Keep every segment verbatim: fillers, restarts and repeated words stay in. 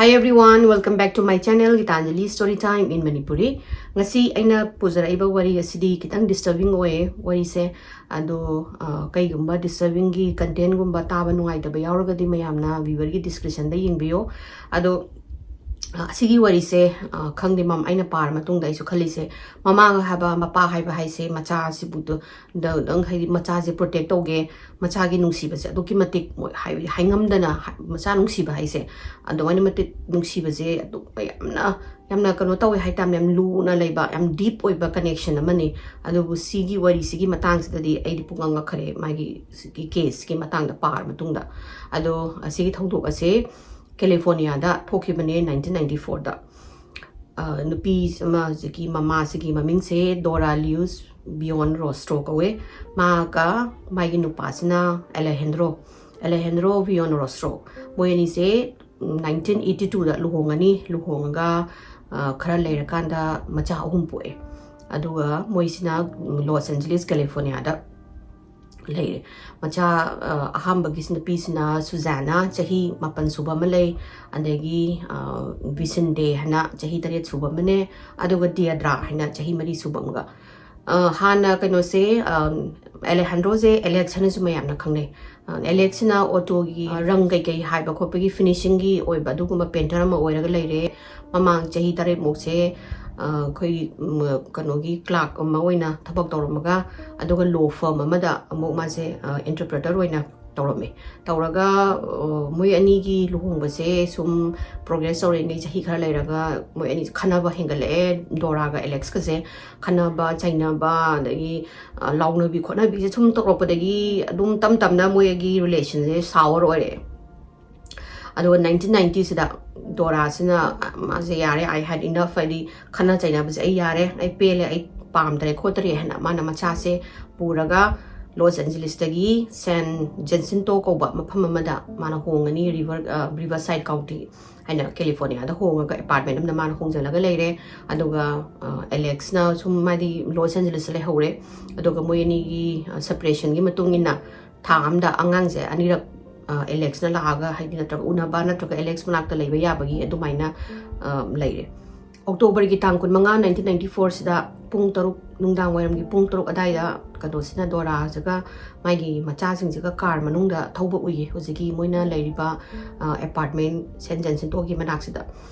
Hey everyone, welcome back to my channel, Gitanjali Story Time in Manipuri. ꯉꯁꯤ ꯑꯩꯅ ꯄꯨꯖꯔꯛꯏꯕ ꯋꯥꯔꯤ ꯑꯁꯤꯗꯤ ꯈꯤꯇꯪ disturbing ꯑꯣꯏꯌꯦ ꯋꯥꯔꯤꯁꯦ꯫ ꯑꯗꯣ, ꯑ, ꯀꯩꯒꯨꯝꯕ disturbingꯒꯤ contentꯒꯨꯝꯕ ꯇꯥꯕ ꯅꯨꯡꯉꯥꯏꯇꯕ ꯌꯥꯎꯔꯒꯗꯤ ꯃꯌꯥꯝꯅ viewerꯒꯤ descriptionꯗ ꯌꯦꯡꯕꯤꯌꯣ꯫ ꯑꯗꯣ, ꯑ, ꯑꯁꯤꯒꯤ ꯋꯥꯔꯤꯁꯦ, ꯑ, ꯈꯪꯗꯦ, ꯃꯝ-, ꯑꯩꯅ ꯄꯥꯔ ꯃꯇꯨꯡꯗ ꯑꯩꯁꯨ ꯈꯜꯂꯤꯁꯦ, ꯃꯃꯥ ꯍꯥꯏꯕ, ꯃꯄꯥ ꯍꯥꯏꯕ ꯍꯥꯏꯁꯦ ꯃꯆꯥꯁꯤꯕꯨ ꯗ-, ꯗ-, ꯗꯪ ꯍꯥꯏꯗꯤ ꯃꯆꯥꯁꯦ protect ꯇꯧꯒꯦ, ꯃꯆꯥꯒꯤ ꯅꯨꯡꯁꯤꯕꯁꯦ ꯑꯗꯨꯛꯀꯤ ꯃꯇꯤꯛ ꯃꯣꯏ ꯍꯥꯏꯕꯗꯤ ꯍꯥꯏꯉꯝꯗꯅ ꯍꯥ-, ꯃꯆꯥ ꯅꯨꯡꯁꯤꯕ ꯍꯥꯏꯁꯦ ꯑꯗꯨꯃꯥꯏꯅ ꯃꯇꯤꯛ ꯅꯨꯡꯁꯤꯕꯁꯦ ꯑꯗꯨꯛ ꯌꯥꯝꯅ, ꯌꯥꯝꯅ ꯀꯩꯅꯣ ꯇꯧꯋꯦ ꯍꯥꯏꯇꯥꯔꯦ, ꯌꯥꯝ ꯂꯨꯅ ꯂꯩꯕ, ꯌꯥꯝ deep ꯑꯣꯏꯕ connection ꯑꯃꯅꯤ꯫ ꯑꯗꯨꯕꯨ ꯁꯤꯒꯤ ꯋꯥꯔꯤꯁꯤꯒꯤ ꯃꯇꯥꯡꯁꯤꯗꯗꯤ ꯑꯩꯗꯤ ꯄꯨꯡꯉꯛ ꯉꯛꯈ꯭ꯔꯦ, ꯃꯥꯒꯤ ꯁꯤꯒꯤ caseꯀꯤ ꯃꯇꯥꯡꯗ ꯄꯥꯔ ꯃꯇꯨꯡꯗ꯫ ꯑꯗꯣ ꯑꯁꯤꯒꯤ ꯊꯧꯗꯣꯛ ꯑꯁꯦ Californiaꯗ ꯊꯣꯛꯈꯤꯕꯅꯦ, nineteen ninety fourꯗ꯫ ꯑ, ꯅꯨꯄꯤ ꯑꯃ, ꯍꯧꯖꯤꯛꯀꯤ ꯃꯃꯥꯁꯤꯒꯤ ꯃꯃꯤꯡꯁꯦ Dora Luz Buenrostro ꯀꯧꯋꯦ꯫ ꯃꯥꯒ ꯃꯥꯒꯤ ꯅꯨꯄꯥꯁꯤꯅ Alejandro, Alejandro Buenrostro꯫ ꯃꯣꯏ ꯑꯅꯤꯁꯦ, ꯎꯝ, nineteen eighty twoꯗ ꯂꯨꯍꯣꯡꯉꯅꯤ꯫ ꯂꯨꯍꯣꯡꯉꯒ, ꯑ, ꯈꯔ ꯂꯩꯔꯀꯥꯟꯗ ꯃꯆꯥ ꯑꯍꯨꯝ ꯄꯣꯛꯑꯦ꯫ ꯑꯗꯨꯒ ꯃꯣꯏꯁꯤꯅ, ꯎꯝ, Los Angeles, Californiaꯗ ꯂꯩꯔꯦ꯫ ꯃꯆꯥ, ꯑ, ꯑꯍꯥꯟꯕꯒꯤ ꯅꯨꯄꯤꯁꯤꯅ ꯁꯨꯖꯥꯅꯥ, ꯆꯍꯤ ꯃꯥꯄꯟ ꯁꯨꯕ ꯑꯃ ꯂꯩ, ꯑꯗꯒꯤ, ꯑ, ꯕꯤꯁꯤꯟꯗꯦ ꯍꯥꯏꯅ ꯆꯍꯤ ꯇꯔꯦꯠ ꯁꯨꯕ ꯑꯃꯅꯦ, ꯑꯗꯨꯒ ꯗꯤꯌꯥꯗ꯭ꯔꯥ ꯍꯥꯏꯅ ꯆꯍꯤ ꯃꯔꯤ ꯁꯨꯕ ꯑꯃꯒ꯫ ꯑ, ꯍꯥꯟꯅ ꯀꯩꯅꯣꯁꯦ, ꯑ, ꯑꯦꯂꯦꯍꯥꯟꯗ꯭ꯔꯣꯁꯦ ꯑꯦꯂꯦꯛꯁ ꯍꯥꯏꯅꯁꯨ ꯃꯌꯥꯝꯅ ꯈꯪꯅꯩ꯫ ꯑ, ꯑꯦꯂꯦꯛꯁꯤꯅ ꯑꯣꯇꯣꯒꯤ, ꯑ, ꯔꯪ ꯀꯩꯀꯩ ꯍꯥꯏꯕ ꯈꯣꯠꯄꯒꯤ finishingꯒꯤ ꯑꯣꯏꯕ ꯑꯗꯨꯒꯨꯝꯕ painter ꯑꯃ ꯑꯣꯏꯔꯒ ꯂꯩꯔꯦ꯫ ꯃꯃꯥꯡ ꯆꯍꯤ ꯇꯔꯦꯠꯃꯨꯛꯁꯦ, ꯑ, ꯑꯩꯈꯣꯏꯒꯤ, ꯎꯝ, ꯀꯩꯅꯣꯒꯤ clerk ꯑꯃ ꯑꯣꯏꯅ ꯊꯕꯛ ꯇꯧꯔꯝꯃꯒ, ꯑꯗꯨꯒ law firm ꯑꯃꯗ ꯑꯃꯨꯛ ꯃꯥꯁꯦ, ꯑ, interpreter ꯑꯣꯏꯅ ꯇꯧꯔꯝꯃꯦ꯫ ꯇꯧꯔꯒ, ꯑ, ꯃꯣꯏ ꯑꯅꯤꯒꯤ ꯂꯨꯍꯣꯡꯕꯁꯦ ꯁꯨꯝ progress ꯇꯧꯔꯤꯉꯩ ꯆꯍꯤ ꯈꯔ ꯂꯩꯔꯒ ꯃꯣꯏ ꯑꯅꯤ ꯈꯟꯅꯕ ꯍꯦꯟꯒꯠꯂꯛꯑꯦ, ꯗꯣꯔꯥꯒ ꯑꯦꯂꯦꯛꯁꯀꯁꯦ ꯈꯟꯅꯕ, ꯆꯩꯅꯕ, ꯑꯗꯒꯤ, ꯑ, ꯂꯥꯎꯅꯕꯤ ꯈꯣꯠꯅꯕꯤꯁꯦ ꯁꯨꯝ ꯇꯧꯔꯛꯄꯗꯒꯤ ꯑꯗꯨꯝ ꯇꯞ ꯇꯞꯅ ꯃꯣꯏꯒꯤ relationꯁꯦ sour ꯑꯣꯏꯔꯛꯑꯦ꯫ ꯑꯗꯨꯒ nineteen ninetyꯁꯤꯗ ꯗꯣꯔꯥꯁꯤꯅ, ꯃꯥꯁꯦ, "ꯌꯥꯔꯦ, I had enough, ꯍꯥꯏꯗꯤ ꯈꯠꯅ ꯆꯩꯅꯕꯁꯦ ꯑꯩ ꯌꯥꯔꯦ, ꯑꯩ ꯄꯦꯜꯂꯦ, ꯑꯩ ꯄꯥꯝꯗ꯭ꯔꯦ ꯈꯣꯠꯇ꯭ꯔꯦ" ꯍꯥꯏꯅ ꯃꯥꯅ ꯃꯆꯥꯁꯦ ꯄꯨꯔꯒ ꯂꯣꯁ ꯑꯦꯟꯖꯦꯂꯤꯁꯇꯒꯤ ꯁꯦꯟ ꯖꯦꯟꯁꯤꯟꯇꯣ ꯀꯧꯕ ꯃꯐꯝ ꯑꯃꯗ ꯃꯥꯅ ꯍꯣꯡꯉꯅꯤ, ꯔꯤꯚꯔ, ꯑ, ꯔꯤꯚꯔ ꯁꯥꯏꯠ ꯀꯥꯎꯟꯇꯤ ꯍꯥꯏꯅ ꯀꯦꯂꯤꯐꯣꯔꯅꯤꯌꯥꯗ ꯍꯣꯡꯉꯒ apartment ꯑꯃꯗ ꯃꯥꯅ ꯍꯣꯡꯖꯤꯜꯂꯒ ꯂꯩꯔꯦ꯫ ꯑꯗꯨꯒ, ꯑ, ꯑꯦꯂꯦꯛꯁꯅ ꯁꯨꯝ ꯃꯥꯗꯤ ꯂꯣꯁ ꯑꯦꯟꯖꯦꯂꯤꯁꯇ ꯂꯩꯍꯧꯔꯦ꯫ ꯑꯗꯨꯒ ꯃꯣꯏ ꯑꯅꯤꯒꯤ, ꯑ, separationꯒꯤ ꯃꯇꯨꯡ ꯏꯟꯅ ꯊꯥ ꯑꯃꯗ ꯑꯉꯥꯡꯁꯦ ꯑꯅꯤꯔꯛ ꯑꯦꯂꯦꯛꯁꯅ ꯂꯥꯛꯑꯒ, ꯍꯥꯏꯗꯤ, ꯅꯠꯇ꯭ꯔꯒ ꯎꯅꯕ, ꯅꯠꯇ꯭ꯔꯒ ꯑꯦꯂꯦꯛꯁ ꯃꯅꯥꯛꯇ ꯂꯩꯕ ꯌꯥꯕꯒꯤ ꯑꯗꯨꯃꯥꯏꯅ ꯑ, ꯂꯩꯔꯦ꯫ ꯑꯣꯛꯇꯣꯕꯔꯒꯤ ꯇꯥꯡ ꯀꯨꯟꯃꯉꯥ, ꯅꯥꯏꯟꯇꯤꯟ ꯅꯥꯏꯟꯇꯤ ꯐꯣꯔꯁꯤꯗ ꯄꯨꯡ ꯇꯔꯨꯛ, ꯅꯨꯡꯗꯥꯡ ꯋꯥꯏꯔꯝꯒꯤ ꯄꯨꯡ ꯇꯔꯨꯛ ꯑꯗꯥꯏꯗ ꯀꯩꯅꯣꯁꯤꯅ, ꯗꯣꯔꯥꯁꯤꯒ ꯃꯥꯒꯤ ꯃꯆꯥꯁꯤꯡꯁꯤꯒ ꯀꯥꯔ ꯃꯅꯨꯡꯗ ꯊꯧꯕ ꯎꯏꯌꯦ, ꯍꯧꯖꯤꯛꯀꯤ ꯃꯣꯏꯅ ꯂꯩꯔꯤꯕ ꯑꯦꯄꯥꯔꯠꯃꯦꯟ ꯁꯦꯟ ꯖꯦꯟꯁꯤꯟꯇꯣꯒꯤ ꯃꯅꯥꯛꯁꯤꯗ꯫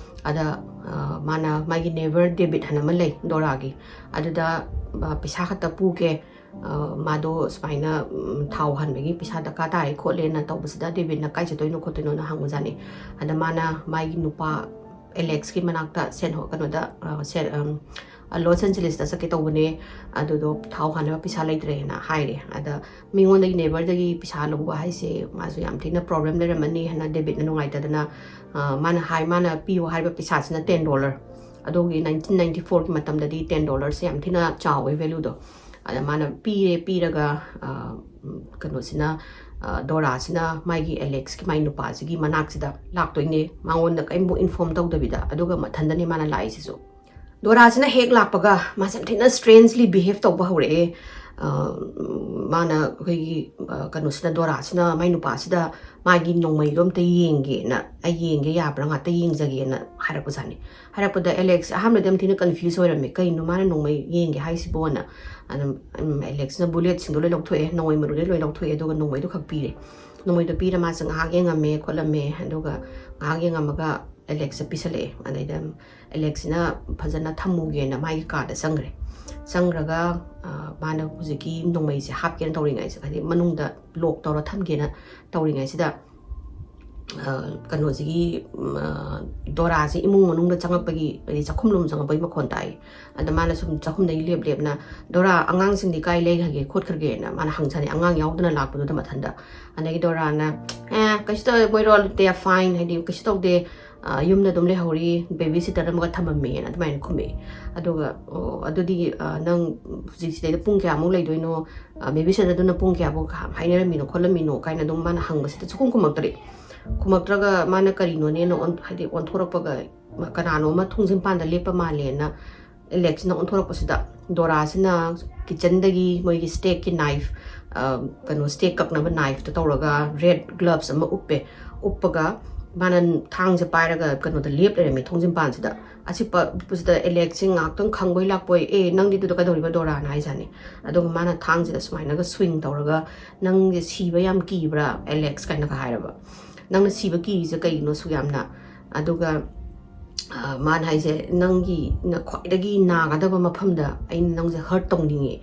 ꯑꯗ ꯑ, ꯃꯥꯅ, ꯃꯥꯒꯤ ꯅꯦꯕꯔ ꯗꯦꯕꯤꯠ ꯍꯥꯏꯅ ꯑꯃ ꯂꯩ ꯗꯣꯔꯥꯒꯤ, ꯑꯗꯨꯗ ꯑ, ꯄꯩꯁꯥ ꯈꯛꯇ ꯄꯨꯒꯦ, ꯑ, ꯃꯥꯗꯣ ꯁꯨꯃꯥꯏꯅ ꯎꯝ, ꯊꯥꯎ ꯍꯥꯟꯕꯒꯤ ꯄꯩꯁꯥ ꯗꯔꯀꯥꯔ ꯇꯥꯔꯦ ꯈꯣꯠꯂꯦꯅ ꯇꯧꯕꯁꯤꯗ, ꯗꯦꯕꯤꯠꯅ ꯀꯥꯏ ꯆꯠꯇꯣꯏꯅꯣ ꯈꯣꯠꯇꯣꯏꯅꯣꯅ ꯍꯪꯕꯖꯥꯠꯅꯤ꯫ ꯑꯗ ꯃꯥꯅ ꯃꯥꯒꯤ ꯅꯨꯄꯥ ꯑꯦꯂꯦꯛꯁꯀꯤ ꯃꯅꯥꯛꯇ ꯁꯦꯟ ꯍꯣ-, ꯀꯩꯅꯣꯗ, ꯑ, ꯁꯦꯟ, ꯑꯝ, ꯑ, ꯂꯣꯁ ꯑꯦꯟꯖꯦꯂꯤꯁꯇ ꯆꯠꯀꯦ ꯇꯧꯕꯅꯦ, ꯑꯗꯨꯗꯣ ꯊꯥꯎ ꯍꯥꯟꯅꯕ ꯄꯩꯁꯥ ꯂꯩꯇ꯭ꯔꯦꯅ ꯍꯥꯏꯔꯦ꯫ ꯑꯗ ꯃꯤꯉꯣꯟꯗꯒꯤ, ꯅꯦꯕꯔꯗꯒꯤ ꯄꯩꯁꯥ ꯂꯧꯕ ꯍꯥꯏꯁꯦ ꯃꯥꯁꯨ ꯌꯥꯝ ꯊꯤꯅ ꯄ꯭ꯔꯣꯕ꯭ꯂꯦꯝ ꯂꯩꯔꯝꯃꯅꯤ ꯍꯥꯏꯅ ꯗꯦꯕꯤꯠꯅ ꯅꯨꯡꯉꯥꯏꯇꯗꯅ, ꯑ, ꯃꯥꯅ ꯍꯥꯏ, ꯃꯥꯅ ꯄꯤꯌꯨ ꯍꯥꯏꯔꯤꯕ ꯄꯩꯁꯥꯁꯤꯅ ꯇꯦꯟ ꯗꯣꯂꯔ꯫ ꯑꯗꯨꯒꯤ ꯅꯥꯏꯟꯇꯤꯟ ꯅꯥꯏꯟꯇꯤ ꯐꯣꯔꯒꯤ ꯃꯇꯝꯗꯗꯤ ꯇꯦꯟ ꯗꯣꯂꯔꯁꯦ ꯌꯥꯝ ꯊꯤꯅ ꯆꯥꯎꯋꯦ ꯚꯦꯂꯨꯗꯣ꯫ ꯑꯗ ꯃꯥꯅ ꯄꯤꯔꯦ, ꯄꯤꯔꯒ, ꯑ, ꯎꯝ, ꯀꯩꯅꯣꯁꯤꯅ, ꯑ, ꯗꯣꯔꯥꯁꯤꯅ ꯃꯥꯒꯤ ꯑꯦꯂꯦꯛꯁꯀꯤ, ꯃꯥꯏ ꯅꯨꯄꯥꯁꯤꯒꯤ ꯃꯅꯥꯛꯁꯤꯗ ꯂꯥꯛꯇꯣꯏꯅꯦ, ꯃꯉꯣꯟꯗ ꯀꯔꯤꯝꯐꯥꯎ ꯏꯟꯐꯣꯔꯝ ꯇꯧꯗꯕꯤꯗ, ꯑꯗꯨꯒ ꯃꯊꯟꯗꯅꯦ ꯃꯥꯅ ꯂꯥꯛꯏꯁꯤꯁꯨ꯫ ꯗꯣꯔꯥꯁꯤꯅ ꯍꯦꯛ ꯂꯥꯛꯄꯒ ꯃꯥꯁꯦ ꯌꯥꯝ ꯊꯤꯅ ꯁ꯭ꯇ꯭ꯔꯦꯟꯖꯂꯤ ꯕꯤꯍꯦꯕ ꯇꯧꯕ ꯍꯧꯔꯛꯑꯦ꯫ ꯑ, ꯃꯥꯅ, ꯑꯩꯈꯣꯏꯒꯤ, ꯑ, ꯀꯩꯅꯣꯁꯤꯅ, ꯗꯣꯔꯥꯁꯤꯅ ꯃꯥꯏ ꯅꯨꯄꯥꯁꯤꯗ ꯃꯥꯒꯤ ꯅꯣꯡꯃꯩꯗꯣ ꯑꯝꯇ ꯌꯦꯡꯒꯦꯅ, "ꯑꯩ ꯌꯦꯡꯒꯦ ꯌꯥꯕ꯭ꯔꯥ, ꯉꯥꯛꯇ ꯌꯦꯡꯖꯒꯦꯅ" ꯍꯥꯏꯔꯛꯄꯖꯥꯠꯅꯤ꯫ ꯍꯥꯏꯔꯛꯄꯗ ꯑꯦꯂꯦꯛꯁ ꯑꯍꯥꯟꯕꯗ ꯌꯥꯝ ꯊꯤꯅ ꯀꯟꯐ꯭ꯌꯨꯁ ꯑꯣꯏꯔꯝꯃꯤ, "ꯀꯩꯅꯣ ꯃꯥꯅ ꯅꯣꯡꯃꯩ ꯌꯦꯡꯒꯦ ꯍꯥꯏꯁꯤꯕꯣꯅ?" ꯑꯗꯨꯝ, ꯎꯝ, ꯑꯦꯂꯦꯛꯁꯅ ꯕꯨꯂꯦꯠꯁꯤꯡꯗꯣ ꯂꯣꯏ ꯂꯧꯊꯣꯛꯑꯦ, ꯅꯣꯡꯃꯩ ꯃꯔꯨꯗꯩ ꯂꯣꯏ ꯂꯧꯊꯣꯛꯑꯦ, ꯑꯗꯨꯒ ꯅꯣꯡꯃꯩꯗꯣ ꯈꯛ ꯄꯤꯔꯦ꯫ ꯅꯣꯡꯃꯩꯗꯣ ꯄꯤꯔ ꯃꯥꯁꯦ ꯉꯥꯏꯍꯥꯛ ꯌꯦꯡꯉꯝꯃꯦ ꯈꯣꯠꯂꯝꯃꯦ, ꯑꯗꯨꯒ ꯉꯥꯏꯍꯥꯛ ꯌꯦꯡꯉꯝꯃꯒ ꯑꯦꯂꯦꯛꯁꯇ ꯄꯤꯁꯜꯂꯛꯑꯦ꯫ ꯑꯗꯩꯗ ꯑꯦꯂꯦꯛꯁꯤꯅ ꯐꯖꯅ ꯊꯝꯃꯨꯒꯦꯅ ꯃꯥꯒꯤ ꯀꯥꯗ ꯆꯪꯈ꯭ꯔꯦ꯫ ꯆꯪꯈ꯭ꯔꯒ, ꯑ, ꯃꯥꯅ ꯍꯧꯖꯤꯛꯀꯤ ꯅꯣꯡꯃꯩꯁꯦ ꯍꯥꯞꯀꯦꯅ ꯇꯧꯔꯤꯉꯩꯁꯦ, ꯍꯥꯏꯗꯤ ꯃꯅꯨꯡꯗ ꯂꯣꯛ ꯇꯧꯔ ꯊꯝꯒꯦꯅ ꯇꯧꯔꯤꯉꯩꯁꯤꯗ, ꯑ, ꯀꯩꯅꯣꯁꯤꯒꯤ, ꯎꯝ, ꯑ, ꯗꯣꯔꯥꯁꯤ ꯏꯃꯨꯡ ꯃꯅꯨꯡꯗ ꯆꯪꯉꯛꯄꯒꯤ, ꯍꯥꯏꯗꯤ ꯆꯥꯛꯈꯨꯝ ꯂꯣꯝ ꯆꯪꯉꯛꯄꯒꯤ ꯃꯈꯣꯟ ꯇꯥꯏ꯫ ꯑꯗ ꯃꯥꯅ ꯁꯨꯝ ꯆꯥꯛꯈꯨꯝꯗꯒꯤ ꯂꯦꯞ ꯂꯦꯞꯅ, "ꯗꯣꯔꯥ, ꯑꯉꯥꯡꯁꯤꯡꯗꯤ ꯀꯥꯏ ꯂꯩꯈ꯭ꯔꯒꯦ ꯈꯣꯠꯈ꯭ꯔꯒꯦꯅ?" ꯃꯥꯅ ꯍꯪꯖꯥꯠꯅꯤ, ꯑꯉꯥꯡ ꯌꯥꯎꯗꯅ ꯂꯥꯛꯄꯗꯨꯗ ꯃꯊꯟꯇ꯫ ꯑꯗꯒꯤ ꯗꯣꯔꯥꯅ, "ꯑꯦ, ꯀꯩꯁꯨ ꯇꯧꯗꯦ, ꯃꯣꯏꯔꯣ, they are fine, ꯍꯥꯏꯗꯤ ꯀꯩꯁꯨ ꯇꯧꯗꯦ, ꯑ, ꯌꯨꯝꯗ ꯑꯗꯨꯝ ꯂꯩꯍꯧꯔꯤ, ꯕꯦꯕꯤ ꯁꯤꯇꯔ ꯑꯃꯒ ꯊꯝꯃꯝꯃꯦꯅ" ꯑꯗꯨꯃꯥꯏꯅ ꯈꯨꯝꯃꯛꯑꯦ꯫ ꯑꯗꯨꯒ, "ꯑꯣ, ꯑꯗꯨꯗꯤ, ꯑ, ꯅꯪ ꯍꯧꯖꯤꯛ ꯁꯤꯗꯩꯗ ꯄꯨꯡ ꯀꯌꯥꯃꯨꯛ ꯂꯩꯗꯣꯏꯅꯣ? ꯑ, ꯕꯦꯕꯤ ꯁꯤꯇꯔꯗꯨꯅ ꯄꯨꯡ ꯀꯌꯥꯐꯥꯎ ꯍꯥꯏꯅꯔꯝꯃꯤꯅꯣ ꯈꯣꯠꯂꯝꯃꯤꯅꯣ?" ꯀꯥꯏꯅ ꯑꯗꯨꯝ ꯃꯥꯅ ꯍꯪꯕꯁꯤꯗ ꯁꯨꯈꯨꯝ ꯈꯨꯝꯃꯛꯇ꯭ꯔꯦ꯫ ꯈꯨꯝꯃꯛꯇ꯭ꯔꯒ ꯃꯥꯅ ꯀꯔꯤꯅꯣꯅꯦꯅ ꯑꯣꯟ-, ꯍꯥꯏꯗꯤ ꯑꯣꯟꯊꯣꯔꯛꯄꯒ ꯀꯅꯥꯅꯣ ꯑꯃ ꯊꯣꯡꯖꯤꯟ ꯃꯄꯥꯟꯗ ꯂꯦꯞꯄ ꯃꯥꯜꯂꯦꯅ ꯑꯦꯂꯦꯛꯁꯅ ꯑꯣꯟꯊꯣꯔꯛꯄꯁꯤꯗ, ꯗꯣꯔꯥꯁꯤꯅ ꯀꯤꯠꯆꯟꯗꯒꯤ ꯃꯣꯏꯒꯤ ꯁ꯭ꯇꯦꯛꯀꯤ ꯅꯥꯏꯐ, ꯀꯩꯅꯣ, ꯁ꯭ꯇꯦꯛ ꯀꯛꯅꯕ ꯅꯥꯏꯐꯇꯣ ꯇꯧꯔꯒ ꯔꯦꯗ ꯒ꯭ꯂꯕꯁ ꯑꯃ ꯎꯞꯄꯦ꯫ ꯎꯞꯄꯒ ꯃꯥꯅ ꯊꯥꯡꯁꯦ ꯄꯥꯏꯔꯒ ꯀꯩꯅꯣꯗ ꯂꯦꯞ ꯂꯩꯔꯝꯃꯦ, ꯊꯣꯡꯖꯤꯟꯄꯥꯟꯁꯤꯗ꯫ ꯑꯁꯤ ꯄ-, ꯎꯞꯄꯁꯤꯗ ꯑꯦꯂꯦꯛꯁꯁꯦ ꯉꯥꯏꯍꯥꯛꯇꯪ ꯈꯪꯕꯣꯏ ꯂꯥꯛꯄꯣꯏ, "ꯑꯦ, ꯅꯪꯗꯤ ꯑꯗꯨꯗ ꯀꯩꯗꯧꯔꯤꯕ, ꯗꯣꯔꯥꯅ?" ꯍꯥꯏꯖꯥꯠꯅꯤ꯫ ꯑꯗꯨꯒ ꯃꯥꯅ ꯊꯥꯡꯁꯤꯗ ꯁꯨꯃꯥꯏꯅꯒ ꯁ꯭ꯋꯤꯡ ꯇꯧꯔꯒ, "ꯅꯪꯁꯦ ꯁꯤꯕ ꯌꯥꯝ ꯀꯤꯕ꯭ꯔꯥ, ꯑꯦꯂꯦꯛꯁ?" ꯀꯥꯏꯅꯒ ꯍꯥꯏꯔꯕ꯫ "ꯅꯪꯅ ꯁꯤꯕ ꯀꯤꯔꯤꯁꯦ ꯀꯩꯒꯤꯅꯣ ꯑꯁꯨꯛ ꯌꯥꯝꯅ?" ꯑꯗꯨꯒ, ꯑ, ꯃꯥꯅ ꯍꯥꯏꯁꯦ, "ꯅꯪꯒꯤ, ꯅ-, ꯈ꯭ꯋꯥꯏꯗꯒꯤ ꯅꯥꯒꯗꯕ ꯃꯐꯝꯗ ꯑꯩꯅ ꯅꯪꯁꯦ ꯍꯔꯠ ꯇꯧꯅꯤꯡꯉꯦ꯫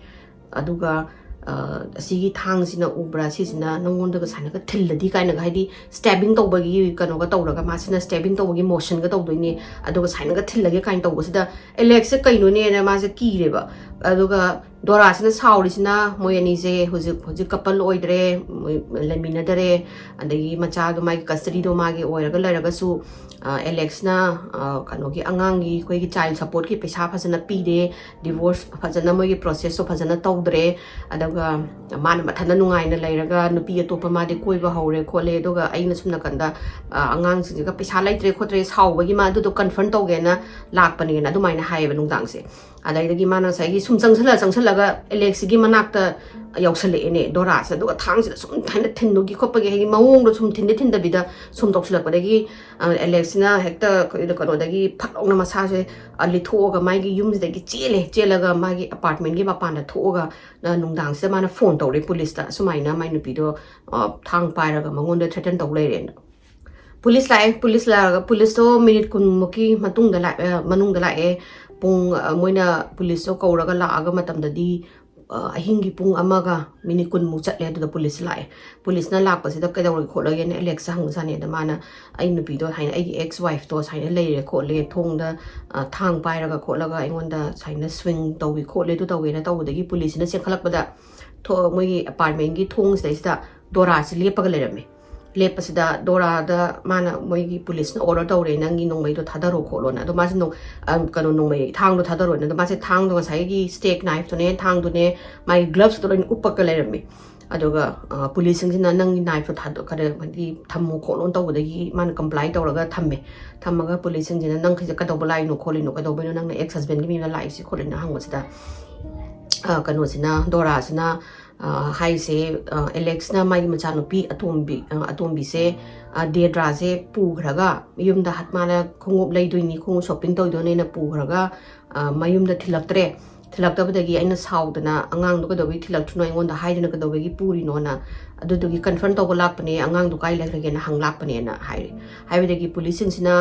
ꯑꯗꯨꯒ, ꯑ, ꯑꯁꯤꯒꯤ ꯊꯥꯡꯁꯤꯅ, ꯎꯕ꯭ꯔꯥ, ꯁꯤꯁꯤꯅ ꯅꯪꯉꯣꯟꯗꯒ ꯁꯨꯃꯥꯏꯅꯒ ꯊꯤꯜꯂꯗꯤ" ꯀꯥꯏꯅꯒ, ꯍꯥꯏꯗꯤ ꯁ꯭ꯇꯦꯕꯤꯡ ꯇꯧꯕꯒꯤ ꯀꯩꯅꯣꯒ ꯇꯧꯔꯒ, ꯃꯥꯁꯤꯅ ꯁ꯭ꯇꯦꯕꯤꯡ ꯇꯧꯕꯒꯤ ꯃꯣꯁꯟꯒ ꯇꯧꯗꯣꯏꯅꯦ, ꯑꯗꯨꯒ ꯁꯨꯃꯥꯏꯅꯒ ꯊꯤꯜꯂꯒꯦ ꯀꯥꯏꯅ ꯇꯧꯕꯁꯤꯗ, ꯑꯦꯂꯦꯛꯁꯁꯦ ꯀꯩꯅꯣꯅꯦꯅ ꯃꯥꯁꯦ ꯀꯤꯔꯦꯕ꯫ ꯑꯗꯨꯒ ꯗꯣꯔꯥꯁꯤꯅ ꯁꯥꯎꯔꯤꯁꯤꯅ, ꯃꯣꯏ ꯑꯅꯤꯁꯦ ꯍꯧꯖꯤꯛ, ꯍꯧꯖꯤꯛ ꯀꯄꯜ ꯑꯣꯏꯗ꯭ꯔꯦ, ꯃꯣꯏ ꯂꯩꯃꯤꯟꯅꯗꯔꯦ, ꯑꯗꯒꯤ ꯃꯆꯥꯗꯣ, ꯃꯥꯒꯤ ꯀꯁꯇꯗꯤꯗꯣ ꯃꯥꯒꯤ ꯑꯣꯏꯔꯒ ꯂꯩꯔꯒꯁꯨ, ꯑ, ꯑꯦꯂꯦꯛꯁꯅ, ꯑ, ꯀꯩꯅꯣꯒꯤ, ꯑꯉꯥꯡꯒꯤ, ꯑꯩꯈꯣꯏꯒꯤ ꯆꯥꯏꯜ ꯁꯄꯣꯔꯠꯀꯤ ꯄꯩꯁꯥ ꯐꯖꯅ ꯄꯤꯗꯦ, ꯗꯤꯚꯣꯔꯁ ꯐꯖꯅ, ꯃꯣꯏꯒꯤ ꯄ꯭ꯔꯣꯁꯦꯁꯁꯨ ꯐꯖꯅ ꯇꯧꯗ꯭ꯔꯦ, ꯑꯗꯨꯒ ꯃꯥꯅ ꯃꯊꯟꯇ ꯅꯨꯡꯉꯥꯏꯅ ꯂꯩꯔꯒ ꯅꯨꯄꯤ ꯑꯇꯣꯞꯄ ꯃꯥꯗꯤ ꯀꯣꯏꯕ ꯍꯧꯔꯦ ꯈꯣꯠꯂꯦ, ꯑꯗꯨꯒ ꯑꯩꯅ ꯁꯨꯝ ꯅꯥꯀꯟꯗ, ꯑ, ꯑꯉꯥꯡꯁꯤꯡꯁꯤꯒ ꯄꯩꯁꯥ ꯂꯩꯇ꯭ꯔꯦ ꯈꯣꯠꯇ꯭ꯔꯦ ꯁꯥꯎꯕꯒꯤ ꯃꯥ ꯑꯗꯨꯗꯣ ꯀꯟꯐꯔꯝ ꯇꯧꯒꯦꯅ ꯂꯥꯛꯄꯅꯦꯅ ꯑꯗꯨꯃꯥꯏꯅ ꯍꯥꯏꯌꯦꯕ ꯅꯨꯡꯗꯥꯡꯁꯦ꯫ ꯑꯗꯩꯗꯒꯤ ꯃꯥꯅ ꯉꯁꯥꯏꯒꯤ ꯁꯨꯝ ꯆꯪꯁꯜꯂ ꯆꯪꯁꯜꯂꯒ ꯑꯦꯂꯦꯛꯁꯀꯤ ꯃꯅꯥꯛꯇ ꯌꯧꯁꯜꯂꯛꯑꯦꯅꯦ ꯗꯣꯔꯥꯁꯦ, ꯑꯗꯨꯒ ꯊꯥꯡꯁꯤꯗ ꯁꯨꯝ ꯊꯥꯏꯅ ꯊꯤꯟꯕꯒꯤ ꯈꯣꯠꯄꯒꯤ, ꯍꯥꯏꯗꯤ ꯃꯑꯣꯡꯗꯣ ꯁꯨꯝ ꯊꯤꯟꯗꯤ ꯊꯤꯟꯗꯕꯤꯗ ꯁꯨꯝ ꯇꯧꯁꯤꯜꯂꯛꯄꯗꯒꯤ, ꯑ, ꯑꯦꯂꯦꯛꯁꯅ ꯍꯦꯛꯇ ꯀꯩꯅꯣ-, ꯀꯩꯅꯣꯗꯒꯤ ꯐꯠ ꯂꯥꯎꯅ ꯃꯁꯥꯁꯦ, ꯑ, ꯂꯤꯊꯣꯛꯑꯒ ꯃꯥꯒꯤ ꯌꯨꯝꯁꯤꯗꯒꯤ ꯆꯦꯜꯂꯦ꯫ ꯆꯦꯜꯂꯒ ꯃꯥꯒꯤ ꯑꯄꯥꯔꯠꯃꯦꯟꯒꯤ ꯃꯄꯥꯟꯗ ꯊꯣꯛꯑꯒ, ꯑ, ꯅꯨꯡꯗꯥꯡꯁꯤꯗ ꯃꯥꯅ ꯐꯣꯟ ꯇꯧꯔꯦ ꯄꯨꯂꯤꯁꯇ, ꯑꯁꯨꯃꯥꯏꯅ ꯃꯥꯏ ꯅꯨꯄꯤꯗꯣ, ꯑ, ꯊꯥꯡ ꯄꯥꯏꯔꯒ ꯃꯉꯣꯟꯗ ꯊ꯭ꯔꯦꯇꯟ ꯇꯧ ꯂꯩꯔꯦꯅ꯫ ꯄꯨꯂꯤꯁ ꯂꯥꯛꯑꯦ꯫ ꯄꯨꯂꯤꯁ ꯂꯥꯛꯑꯒ, ꯄꯨꯂꯤꯁꯇꯣ ꯃꯤꯅꯤꯠ ꯀꯨꯟꯃꯨꯛꯀꯤ ꯃꯇꯨꯡꯗ ꯂꯥꯛ-, ꯑ, ꯃꯅꯨꯡꯗ ꯂꯥꯛꯑꯦ꯫ ꯄꯨꯡ, ꯑ, ꯃꯣꯏꯅ ꯄꯨꯂꯤꯁꯇꯣ ꯀꯧꯔꯒ ꯂꯥꯛꯑꯒ ꯃꯇꯝꯗꯗꯤ, ꯑ, ꯑꯍꯤꯡꯒꯤ ꯄꯨꯡ ꯑꯃꯒ ꯃꯤꯅꯤꯠ ꯀꯨꯟꯃꯨꯛ ꯆꯠꯂꯦ꯫ ꯑꯗꯨꯗ ꯄꯨꯂꯤꯁ ꯂꯥꯛꯑꯦ꯫ ꯄꯨꯂꯤꯁꯅ ꯂꯥꯛꯄꯁꯤꯗ ꯀꯩꯗꯧꯔꯒꯦ ꯈꯣꯠꯂꯒꯦꯅ ꯑꯦꯂꯦꯛꯁꯇ ꯍꯪꯕꯖꯥꯠꯅꯤ꯫ ꯑꯗ ꯃꯥꯅ, "ꯑꯩ ꯅꯨꯄꯤꯗꯣ ꯍꯥꯏꯅ, ꯑꯩꯒꯤ ꯑꯦꯛꯁ ꯋꯥꯏꯐꯇꯣ ꯁꯨꯃꯥꯏꯅ ꯂꯩꯔꯦ ꯈꯣꯠꯂꯦ, ꯊꯣꯡꯗ, ꯑ, ꯊꯥꯡ ꯄꯥꯏꯔꯒ ꯈꯣꯠꯂꯒ ꯑꯩꯉꯣꯟꯗ ꯁꯨꯃꯥꯏꯅ ꯁ꯭ꯋꯤꯡ ꯇꯧꯏ ꯈꯣꯠꯂꯦ, ꯑꯗꯨ ꯇꯧꯋꯦꯅ" ꯇꯧꯕꯗꯒꯤ ꯄꯨꯂꯤꯁꯁꯤꯅ ꯆꯦꯟꯈꯠꯂꯛꯄꯗ, ꯊꯣ-, ꯃꯣꯏꯒꯤ ꯑꯄꯥꯔꯠꯃꯦꯟꯒꯤ ꯊꯣꯡꯁꯤꯗꯩꯁꯤꯗ ꯗꯣꯔꯥꯁꯤ ꯂꯦꯞꯄꯒ ꯂꯩꯔꯝꯃꯦ꯫ ꯂꯦꯞꯄꯁꯤꯗ ꯗꯣꯔꯥꯗ ꯃꯥꯅ, ꯃꯣꯏꯒꯤ ꯄꯨꯂꯤꯁꯅ ꯑꯣꯔꯗꯔ ꯇꯧꯔꯦ, "ꯅꯪꯒꯤ ꯅꯣꯡꯃꯩꯗꯣ ꯊꯥꯗꯔꯣ ꯈꯣꯠꯂꯣꯅ"꯫ ꯑꯗꯣ ꯃꯥꯁꯦ ꯅꯣꯡ-, ꯑ, ꯀꯩꯅꯣ, ꯅꯣꯡꯃꯩ ꯊꯥꯡꯗꯣ ꯊꯥꯗꯔꯣꯅ꯫ ꯑꯗꯣ ꯃꯥꯁꯦ ꯊꯥꯡꯗꯣ, ꯉꯁꯥꯏꯒꯤ ꯁ꯭ꯇꯦꯛ ꯅꯥꯏꯐꯇꯨꯅꯦ, ꯊꯥꯡꯗꯨꯅꯦ, ꯃꯥꯒꯤ ꯒ꯭ꯂꯚꯁꯇꯣ ꯂꯣꯏꯅ ꯎꯞꯄꯒ ꯂꯩꯔꯝꯃꯦ꯫ ꯑꯗꯨꯒ, ꯑ, ꯄꯨꯂꯤꯁꯁꯤꯡꯁꯤꯅ, "ꯅꯪꯒꯤ ꯅꯥꯏꯐꯇꯣ ꯊꯥꯗꯣꯛ-, ꯈꯔ, ꯍꯥꯏꯗꯤ, ꯊꯝꯃꯣ ꯈꯣꯠꯂꯣꯅ" ꯇꯧꯕꯗꯒꯤ ꯃꯥꯅ ꯀꯝꯄ꯭ꯂꯥꯏ ꯇꯧꯔꯒ ꯊꯝꯃꯦ꯫ ꯊꯝꯃꯒ ꯄꯨꯂꯤꯁꯁꯤꯡꯁꯤꯅ, "ꯅꯪ ꯁꯤꯗ ꯀꯩꯗꯧꯕ ꯂꯥꯛꯏꯅꯣ ꯈꯣꯠꯂꯤꯅꯣ, ꯀꯩꯗꯧꯕꯩꯅꯣ ꯅꯪꯅ ꯑꯦꯛꯁ ꯍꯁꯕꯦꯟꯒꯤ ꯃꯌꯨꯝꯗ ꯂꯥꯛꯏꯁꯤ?" ꯈꯣꯠꯂꯤꯅ ꯍꯪꯕꯁꯤꯗ, ꯑ, ꯀꯩꯅꯣꯁꯤꯅ, ꯗꯣꯔꯥꯁꯤꯅ, ꯍꯥꯏꯁꯦ, ꯑꯦꯂꯦꯛꯁꯅ ꯃꯥꯒꯤ ꯃꯆꯥꯅꯨꯄꯤ ꯑꯇꯣꯝꯕꯤ ꯑꯇꯣꯝꯕꯤꯁꯦ, ꯗꯦꯗ꯭ꯔꯥꯁꯦ ꯄꯨꯈ꯭ꯔꯒ, ꯌꯨꯝꯗ ꯃꯥꯅ ꯈꯣꯡꯎꯞ ꯂꯩꯗꯣꯏꯅꯤ, ꯈꯣꯡꯎꯞ ꯁꯣꯞꯄꯤꯡ ꯇꯧꯗꯣꯏꯅꯦꯅ ꯄꯨꯈ꯭ꯔꯒ, ꯃꯌꯨꯝꯗ ꯊꯤꯜꯂꯛꯇ꯭ꯔꯦ꯫ ꯊꯤꯜꯂꯛꯇꯕꯗꯒꯤ ꯑꯩꯅ ꯁꯥꯎꯗꯅ, "ꯑꯉꯥꯡꯗꯣ ꯀꯩꯗꯧꯕꯒꯤ ꯊꯤꯜꯂꯛꯇ꯭ꯔꯤꯅꯣ? ꯑꯩꯉꯣꯟꯗ ꯍꯥꯏꯗꯅ ꯀꯩꯗꯧꯕꯒꯤ ꯄꯨꯔꯤꯅꯣꯅ?" ꯑꯗꯨꯗꯨꯒꯤ ꯀꯟꯐꯔꯝ ꯇꯧꯕ ꯂꯥꯛꯄꯅꯦ, "ꯑꯉꯥꯡꯗꯣ ꯀꯥꯏ ꯂꯩꯈ꯭ꯔꯒꯦꯅ ꯍꯪ ꯂꯥꯛꯄꯅꯦꯅ" ꯍꯥꯏꯔꯦ꯫ ꯍꯥꯏꯕꯗꯒꯤ ꯄꯨꯂꯤꯁꯁꯤꯡꯁꯤꯅ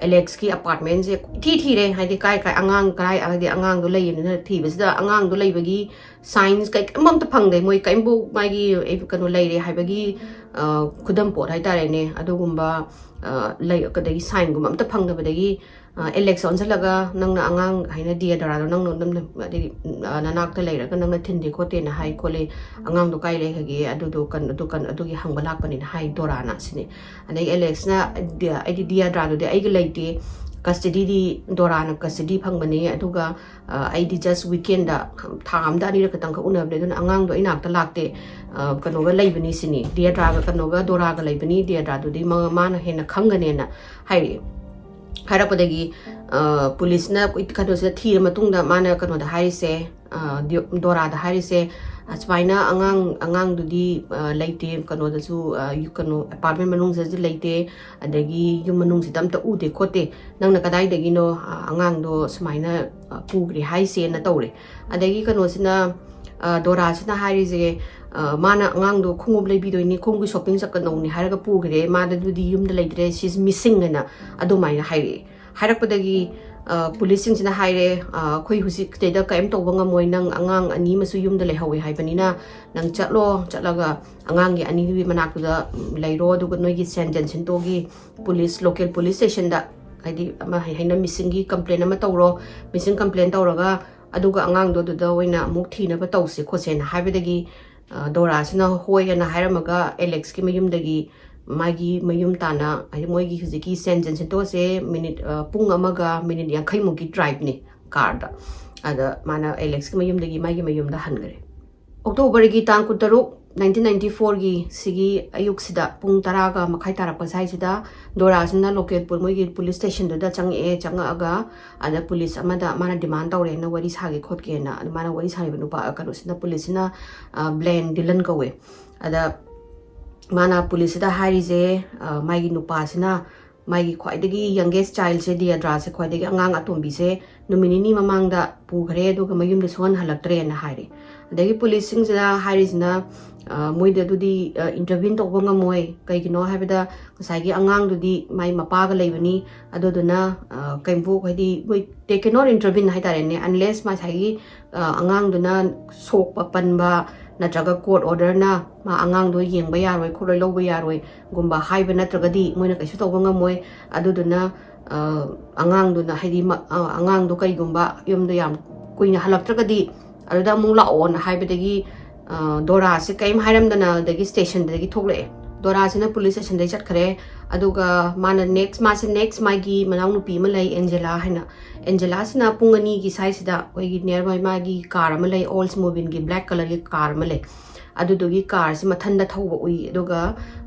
ꯑꯦꯂꯦꯛꯁꯀꯤ ꯑꯄꯥꯔꯠꯃꯦꯟꯁꯦ ꯏꯊꯤ ꯊꯤꯔꯦ, ꯍꯥꯏꯗꯤ ꯀꯥꯏ ꯀꯥꯏ ꯑꯉꯥꯡ ꯀꯥꯏ, ꯍꯥꯏꯗꯤ ꯑꯉꯥꯡꯗꯣ ꯂꯩꯌꯦꯅ ꯊꯤꯕꯁꯤꯗ ꯑꯉꯥꯡꯗꯣ ꯂꯩꯕꯒꯤ ꯁꯥꯏꯟꯁ ꯀꯩ ꯑꯃꯝꯇ ꯐꯪꯗꯦ꯫ ꯃꯣꯏ ꯀꯔꯤꯝꯐꯥꯎ ꯃꯥꯒꯤ, ꯑꯦ, ꯀꯩꯅꯣ ꯂꯩꯔꯦ ꯍꯥꯏꯕꯒꯤ, ꯑ, ꯈꯨꯗꯝ ꯄꯣꯠ ꯍꯥꯏꯇꯥꯔꯦꯅꯦ, ꯑꯗꯨꯒꯨꯝꯕ, ꯑ, ꯂꯩ, ꯑꯗꯒꯤ ꯁꯥꯏꯟꯒꯨꯝꯕ ꯑꯝꯇ ꯐꯪꯗꯕꯗꯒꯤ, ꯑ, ꯑꯦꯂꯦꯛꯁ ꯑꯣꯟꯁꯤꯜꯂꯒ, "ꯅꯪꯅ ꯑꯉꯥꯡ ꯍꯥꯏꯅ ꯗꯤꯌꯥ ꯗꯣꯔꯥꯗꯣ ꯅꯪꯅ ꯑꯗꯨꯝ, ꯑꯗꯩ, ꯑ, ꯅꯅꯥꯛꯇ ꯂꯩꯔꯒ ꯅꯪꯅ ꯊꯤꯟꯗꯦ ꯈꯣꯠꯇꯦꯅ ꯍꯥꯏ ꯈꯣꯠꯂꯤ, ꯑꯉꯥꯡꯗꯣ ꯀꯥꯏ ꯂꯩꯈ꯭ꯔꯒꯦ, ꯑꯗꯨꯗꯣ ꯀꯟ-, ꯑꯗꯨ ꯀꯟ-, ꯑꯗꯨꯒꯤ ꯍꯪꯕ ꯂꯥꯛꯄꯅꯦꯅ" ꯍꯥꯏ ꯗꯣꯔꯥꯅ ꯁꯤꯅꯤ꯫ ꯑꯗꯩ ꯑꯦꯂꯦꯛꯁꯅ, "ꯗꯤ-, ꯑꯩꯗꯤ ꯗꯤꯌꯥꯗ꯭ꯔꯥꯗꯨꯗꯤ ꯑꯩꯒ ꯂꯩꯇꯦ, ꯀꯁꯇꯗꯤꯗꯤ ꯗꯣꯔꯥꯅ ꯀꯁꯇꯗꯤ ꯐꯪꯕꯅꯦ, ꯑꯗꯨꯒ, ꯑ, ꯑꯩꯗꯤ ꯖꯁ ꯋꯤꯀꯦꯟꯗ ꯊꯥ ꯑꯃꯗ ꯑꯅꯤꯔꯛ ꯈꯛꯇꯪꯈꯛ ꯎꯅꯕꯅꯦ, ꯑꯗꯨꯅ ꯑꯉꯥꯡꯗꯣ ꯑꯩ ꯅꯥꯛꯇ ꯂꯥꯛꯇꯦ, ꯑ, ꯀꯩꯅꯣꯒ ꯂꯩꯕꯅꯤ ꯁꯤꯅꯤ, ꯗꯤꯌꯥꯗ꯭ꯔꯥꯒ ꯀꯩꯅꯣꯒ ꯗꯣꯔꯥꯒ ꯂꯩꯕꯅꯤ, ꯗꯤꯌꯥꯗ꯭ꯔꯥꯗꯨꯗꯤ ꯃꯥ-, ꯃꯥꯅ ꯍꯦꯟꯅ ꯈꯪꯒꯅꯦꯅ" ꯍꯥꯏꯔꯛꯑꯦ꯫ ꯍꯥꯏꯔꯛꯄꯗꯒꯤ, ꯑ, ꯄꯨꯂꯤꯁꯅ ꯀꯩꯅꯣꯁꯤꯗ ꯊꯤꯔ ꯃꯇꯨꯡꯗ ꯃꯥꯅ ꯀꯩꯅꯣꯗ ꯍꯥꯏꯔꯤꯁꯦ, ꯑ, ꯗꯤ-, ꯗꯣꯔꯥꯗ ꯍꯥꯏꯔꯤꯁꯦ, "ꯑꯁꯨꯃꯥꯏꯅ ꯑꯉꯥꯡ, ꯑꯉꯥꯡꯗꯨꯗꯤ, ꯑ, ꯂꯩꯇꯦ, ꯀꯩꯅꯣꯗꯁꯨ, ꯑ, ꯌꯨ-, ꯀꯩꯅꯣ, ꯑꯦꯄꯥꯔꯠꯃꯦꯟ ꯃꯅꯨꯡꯁꯤꯗꯁꯨ ꯂꯩꯇꯦ, ꯑꯗꯒꯤ ꯌꯨꯝ ꯃꯅꯨꯡꯁꯤꯗ ꯑꯝꯇ ꯎꯗꯦ ꯈꯣꯠꯇꯦ, ꯅꯪꯅ ꯀꯗꯥꯏꯗꯒꯤꯅꯣ, ꯑ, ꯑꯉꯥꯡꯗꯣ ꯁꯨꯃꯥꯏꯅ, ꯑ, ꯄꯨꯈ꯭ꯔꯦ ꯍꯥꯏꯁꯦꯅ" ꯇꯧꯔꯦ꯫ ꯑꯗꯒꯤ ꯀꯩꯅꯣꯁꯤꯅ, ꯑ, ꯗꯣꯔꯥꯁꯤꯅ ꯍꯥꯏꯔꯤꯁꯦ, ꯑ, ꯃꯥꯅ ꯑꯉꯥꯡꯗꯣ ꯈꯣꯡꯎꯞ ꯂꯩꯕꯤꯗꯣꯏꯅꯤ, ꯈꯣꯡꯎꯞꯀꯤ ꯁꯣꯞꯄꯤꯡ ꯆꯠꯀꯗꯧꯅꯤ ꯍꯥꯏꯔꯒ ꯄꯨꯈ꯭ꯔꯦ, ꯃꯥꯗꯤ ꯑꯗꯨꯗꯤ ꯌꯨꯝꯗ ꯂꯩꯇ꯭ꯔꯦ, she's missing ꯍꯥꯏꯅ ꯑꯗꯨꯃꯥꯏꯅ ꯍꯥꯏꯔꯛꯑꯦ꯫ ꯍꯥꯏꯔꯛꯄꯗꯒꯤ, ꯑ, ꯄꯨꯂꯤꯁꯁꯤꯡꯁꯤꯅ ꯍꯥꯏꯔꯦ, "ꯑ, ꯑꯩꯈꯣꯏ ꯍꯧꯖꯤꯛ ꯁꯤꯗꯩꯗ ꯀꯔꯤꯝ ꯇꯧꯕ ꯉꯝꯃꯣꯏ, ꯅꯪ ꯑꯉꯥꯡ ꯑꯅꯤ ꯑꯃꯁꯨ ꯌꯨꯝꯗ ꯂꯩꯍꯧꯋꯦ ꯍꯥꯏꯕꯅꯤꯅ, ꯅꯪ ꯆꯠꯂꯣ, ꯆꯠꯂꯒ ꯑꯉꯥꯡꯒꯤ ꯑꯅꯤꯗꯨꯒꯤ ꯃꯅꯥꯛꯇꯨꯗ, ꯎꯝ, ꯂꯩꯔꯣ, ꯑꯗꯨꯒ ꯅꯣꯏꯒꯤ ꯁꯦꯟ ꯖꯦꯟꯁꯤꯟꯇꯣꯒꯤ ꯄꯨꯂꯤꯁ, ꯂꯣꯀꯦꯜ ꯄꯨꯂꯤꯁ ꯁ꯭ꯇꯦꯁꯟꯗ, ꯍꯥꯏꯗꯤ ꯑꯃ ꯍꯥꯏꯅ ꯃꯤꯁꯤꯡꯒꯤ ꯀꯝꯄ꯭ꯂꯦꯟ ꯑꯃ ꯇꯧꯔꯣ, ꯃꯤꯁꯤꯡ ꯀꯝꯄ꯭ꯂꯦꯟ ꯇꯧꯔꯒ ꯑꯗꯨꯒ ꯑꯉꯥꯡꯗꯣ ꯑꯗꯨꯗ ꯑꯣꯏꯅ ꯑꯃꯨꯛ ꯊꯤꯅꯕ ꯇꯧꯁꯦ" ꯈꯣꯠꯁꯦꯅ ꯍꯥꯏꯕꯗꯒꯤ, ꯑ, ꯗꯣꯔꯥꯁꯤꯅ ꯍꯣꯏ ꯍꯥꯏꯅ ꯍꯥꯏꯔꯝꯃꯒ ꯑꯦꯂꯦꯛꯁꯀꯤ ꯃꯌꯨꯝꯗꯒꯤ ꯃꯥꯒꯤ ꯃꯌꯨꯝ ꯇꯥꯅ, ꯍꯥꯏꯗꯤ ꯃꯣꯏꯒꯤ ꯍꯧꯖꯤꯛꯀꯤ ꯁꯦꯟ ꯖꯦꯟꯁꯤꯟꯇꯣꯁꯦ ꯃꯤꯅꯤꯠ, ꯑ, ꯄꯨꯡ ꯑꯃꯒ ꯃꯤꯅꯤꯠ ꯌꯥꯡꯈꯩꯃꯨꯛꯀꯤ ꯗ꯭ꯔꯥꯏꯚꯅꯤ ꯀꯥꯔꯗ꯫ ꯑꯗ ꯃꯥꯅ ꯑꯦꯂꯦꯛꯁꯀꯤ ꯃꯌꯨꯝꯗꯒꯤ ꯃꯥꯒꯤ ꯃꯌꯨꯝꯗ ꯍꯟꯈ꯭ꯔꯦ꯫ ꯑꯣꯛꯇꯣꯕꯔꯒꯤ ꯇꯥꯡ ꯀꯨꯟꯇꯔꯨꯛ, ꯅꯥꯏꯟꯇꯤꯟ ꯅꯥꯏꯟꯇꯤ ꯐꯣꯔꯒꯤ ꯁꯤꯒꯤ ꯑꯌꯨꯛꯁꯤꯗ ꯄꯨꯡ ꯇꯔꯥꯒ ꯃꯈꯥꯏ ꯇꯥꯔꯛꯄ ꯁ꯭ꯋꯥꯏꯁꯤꯗ ꯗꯣꯔꯥꯁꯤꯅ ꯂꯣꯀꯦꯜ ꯄꯨ-, ꯃꯣꯏꯒꯤ ꯄꯨꯂꯤꯁ ꯁ꯭ꯇꯦꯁꯟꯗꯨꯗ ꯆꯪꯉꯛꯑꯦ꯫ ꯆꯪꯉꯛꯑꯒ ꯑꯗ ꯄꯨꯂꯤꯁ ꯑꯃꯗ ꯃꯥꯅ ꯗꯤꯃꯥꯟ ꯇꯧꯔꯦꯅ, ꯋꯥꯔꯤ ꯁꯥꯒꯦ ꯈꯣꯠꯀꯦꯅ꯫ ꯑꯗ ꯃꯥꯅ ꯋꯥꯔꯤ ꯁꯥꯔꯤꯕ ꯅꯨꯄꯥ, ꯀꯩꯅꯣꯁꯤꯅ, ꯄꯨꯂꯤꯁꯁꯤꯅ, ꯑ, ꯕ꯭ꯂꯦꯟ ꯗꯤꯂꯟ ꯀꯧꯋꯦ꯫ ꯑꯗ ꯃꯥꯅ ꯄꯨꯂꯤꯁꯁꯤꯗ ꯍꯥꯏꯔꯤꯁꯦ, ꯑ, ꯃꯥꯒꯤ ꯅꯨꯄꯥꯁꯤꯅ ꯃꯥꯒꯤ ꯈ꯭ꯋꯥꯏꯗꯒꯤ youngest childꯁꯦ, ꯗꯤꯌꯥꯗ꯭ꯔꯥꯁꯦ, ꯈ꯭ꯋꯥꯏꯗꯒꯤ ꯑꯉꯥꯡ ꯑꯇꯣꯝꯕꯤꯁꯦ ꯅꯨꯃꯤꯠ ꯅꯤꯅꯤ ꯃꯃꯥꯡꯗ ꯄꯨꯈ꯭ꯔꯦ, ꯑꯗꯨꯒ ꯃꯌꯨꯝꯗ ꯁꯨꯡꯍꯟ ꯍꯜꯂꯛꯇ꯭ꯔꯦꯅ ꯍꯥꯏꯔꯦ꯫ ꯑꯗꯒꯤ ꯄꯨꯂꯤꯁꯁꯤꯡꯁꯤꯅ ꯍꯥꯏꯔꯤꯁꯤꯅ, ꯑ, ꯃꯣꯏꯗ ꯑꯗꯨꯗꯤ, ꯑ, intervene ꯇꯧꯕ ꯉꯝꯃꯣꯏ꯫ ꯀꯩꯒꯤꯅꯣ ꯍꯥꯏꯕꯗ ꯉꯁꯥꯏꯒꯤ ꯑꯉꯥꯡꯗꯨꯗꯤ ꯃꯥꯏ ꯃꯄꯥꯒ ꯂꯩꯕꯅꯤ꯫ ꯑꯗꯨꯗꯨꯅ, ꯑ, ꯀꯩꯝꯕꯨ-, ꯍꯥꯏꯗꯤ ꯃꯣꯏ they cannot intervene ꯍꯥꯏꯇꯥꯔꯦꯅꯦ, unless ꯉꯁꯥꯏꯒꯤ, ꯑ, ꯑꯉꯥꯡꯗꯨꯅ ꯁꯣꯛꯄ ꯄꯟꯕ ꯅꯠꯇ꯭ꯔꯒ court orderꯅ ꯃꯥ ꯑꯉꯥꯡꯗꯣ ꯌꯦꯡꯕ ꯌꯥꯔꯣꯏ, ꯈꯣꯠꯂꯣꯏ, ꯂꯧꯕ ꯌꯥꯔꯣꯏꯒꯨꯝꯕ ꯍꯥꯏꯕ ꯅꯠꯇ꯭ꯔꯒꯗꯤ ꯃꯣꯏꯅ ꯀꯩꯁꯨ ꯇꯧꯕ ꯉꯝꯃꯣꯏ꯫ ꯑꯗꯨꯗꯨꯅ, ꯑ, ꯑꯉꯥꯡꯗꯨꯅ, ꯍꯥꯏꯗꯤ ꯃ-, ꯑ, ꯑꯉꯥꯡꯗꯣ ꯀꯩꯒꯨꯝꯕ ꯌꯨꯝꯗ ꯌꯥꯝ ꯀꯨꯏꯅ ꯍꯜꯂꯛꯇ꯭ꯔꯒꯗꯤ ꯑꯗꯨꯗ ꯑꯃꯨꯛ ꯂꯥꯛꯑꯣꯅ ꯍꯥꯏꯕꯗꯒꯤ, ꯑ, ꯗꯣꯔꯥꯁꯦ ꯀꯔꯤꯝ ꯍꯥꯏꯔꯝꯗꯅ ꯑꯗꯒꯤ ꯁ꯭ꯇꯦꯁꯟꯗꯒꯤ ꯊꯣꯛꯂꯛꯑꯦ꯫ ꯗꯣꯔꯥꯁꯤꯅ ꯄꯨꯂꯤꯁ ꯁ꯭ꯇꯦꯁꯟꯗꯒꯤ ꯆꯠꯈ꯭ꯔꯦ꯫ ꯑꯗꯨꯒ ꯃꯥꯅ next, ꯃꯥꯁꯦ next ꯃꯥꯒꯤ ꯃꯅꯥꯎꯅꯨꯄꯤ ꯑꯃ ꯂꯩ, ꯑꯦꯟꯖꯦꯂꯥ ꯍꯥꯏꯅ꯫ ꯑꯦꯟꯖꯦꯂꯥꯁꯤꯅ ꯄꯨꯡ ꯑꯅꯤꯒꯤ ꯁ꯭ꯋꯥꯏꯁꯤꯗ ꯑꯩꯈꯣꯏꯒꯤ nearby ꯃꯥꯒꯤ car ꯑꯃ ꯂꯩ, Oldsmobileꯒꯤ black colourꯒꯤ car ꯑꯃ ꯂꯩ꯫ ꯑꯗꯨꯗꯨꯒꯤ carꯁꯤ ꯃꯊꯟꯗ ꯊꯧꯕ ꯎꯏ꯫ ꯑꯗꯨꯒ,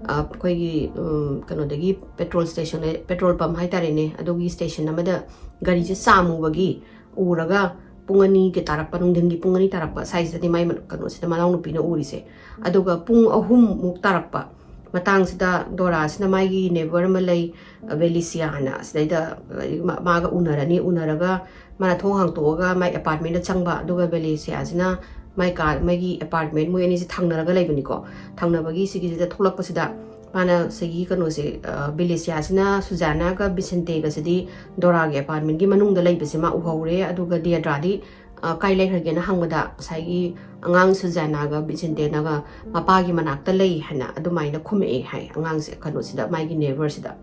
ꯑ, ꯑꯩꯈꯣꯏꯒꯤ, ꯎꯝ, ꯀꯩꯅꯣꯗꯒꯤ, petrol station, petrol pump ꯍꯥꯏꯇꯥꯔꯦꯅꯦ, ꯑꯗꯨꯒꯤ station ꯑꯃꯗ ꯒꯥꯔꯤꯁꯦ ꯆꯥꯝꯃꯨꯕꯒꯤ ꯎꯔꯒ ꯄꯨꯡ ꯑꯅꯤꯒꯤ ꯇꯥꯔꯛꯄ, ꯅꯨꯡꯊꯤꯟꯒꯤ ꯄꯨꯡ ꯑꯅꯤ ꯇꯥꯔꯛꯄ ꯁ꯭ꯋꯥꯏꯁꯤꯗꯗꯤ ꯃꯥꯏ ꯃ-, ꯀꯩꯅꯣꯁꯤꯗ ꯃꯅꯥꯎꯅꯨꯄꯤꯅ ꯎꯔꯤꯁꯦ꯫ ꯑꯗꯨꯒ ꯄꯨꯡ ꯑꯍꯨꯝꯃꯨꯛ ꯇꯥꯔꯛꯄ ꯃꯇꯥꯡꯁꯤꯗ ꯗꯣꯔꯥꯁꯤꯅ ꯃꯥꯒꯤ neighbour ꯑꯃ ꯂꯩ, ꯕꯦꯂꯤꯁꯤꯌꯥ ꯍꯥꯏꯅ, ꯁꯤꯗꯩꯗ ꯃꯥ-, ꯃꯥꯒ ꯎꯅꯔꯅꯤ꯫ ꯎꯅꯔꯒ ꯃꯥꯅ ꯊꯣꯡ ꯍꯥꯡꯇꯣꯛꯑꯒ ꯃꯥꯏ apartmentꯇ ꯆꯪꯕ, ꯑꯗꯨꯒ ꯕꯦꯂꯤꯁꯤꯌꯥꯁꯤꯅ ꯃꯥꯏ ꯀꯥ, ꯃꯥꯒꯤ apartment, ꯃꯣꯏ ꯑꯅꯤꯁꯦ ꯊꯪꯅꯔꯒ ꯂꯩꯕꯅꯤꯀꯣ, ꯊꯪꯅꯕꯒꯤ ꯁꯤꯒꯤꯁꯤꯗ ꯊꯣꯛꯂꯛꯄꯁꯤꯗ ꯃꯥꯅ ꯁꯤꯒꯤ ꯀꯩꯅꯣꯁꯦ, ꯑ, ꯕꯦꯂꯤꯁꯤꯌꯥꯁꯤꯅ ꯁꯨꯖꯥꯅꯥꯒ ꯕꯤꯁꯦꯟꯇꯦꯒꯁꯤꯗꯤ ꯗꯣꯔꯥꯒꯤ apartmentꯀꯤ ꯃꯅꯨꯡꯗ ꯂꯩꯕꯁꯦ ꯃꯥ ꯎꯍꯧꯔꯦ꯫ ꯑꯗꯨꯒ ꯗꯤꯌꯥꯗ꯭ꯔꯥꯗꯤ, ꯑ, ꯀꯥꯏ ꯂꯩꯈ꯭ꯔꯒꯦꯅ ꯍꯪꯕꯗ ꯉꯁꯥꯏꯒꯤ ꯑꯉꯥꯡ ꯁꯨꯖꯥꯅꯥꯒ ꯕꯤꯁꯦꯟꯇꯦꯅꯒ ꯃꯄꯥꯒꯤ ꯃꯅꯥꯛꯇ ꯂꯩ ꯍꯥꯏꯅ ꯑꯗꯨꯃꯥꯏꯅ ꯈꯨꯝꯃꯛꯑꯦ ꯍꯥꯏ ꯑꯉꯥꯡꯁꯦ, ꯀꯩꯅꯣꯁꯤꯗ, ꯃꯥꯒꯤ neighbourꯁꯤꯗ꯫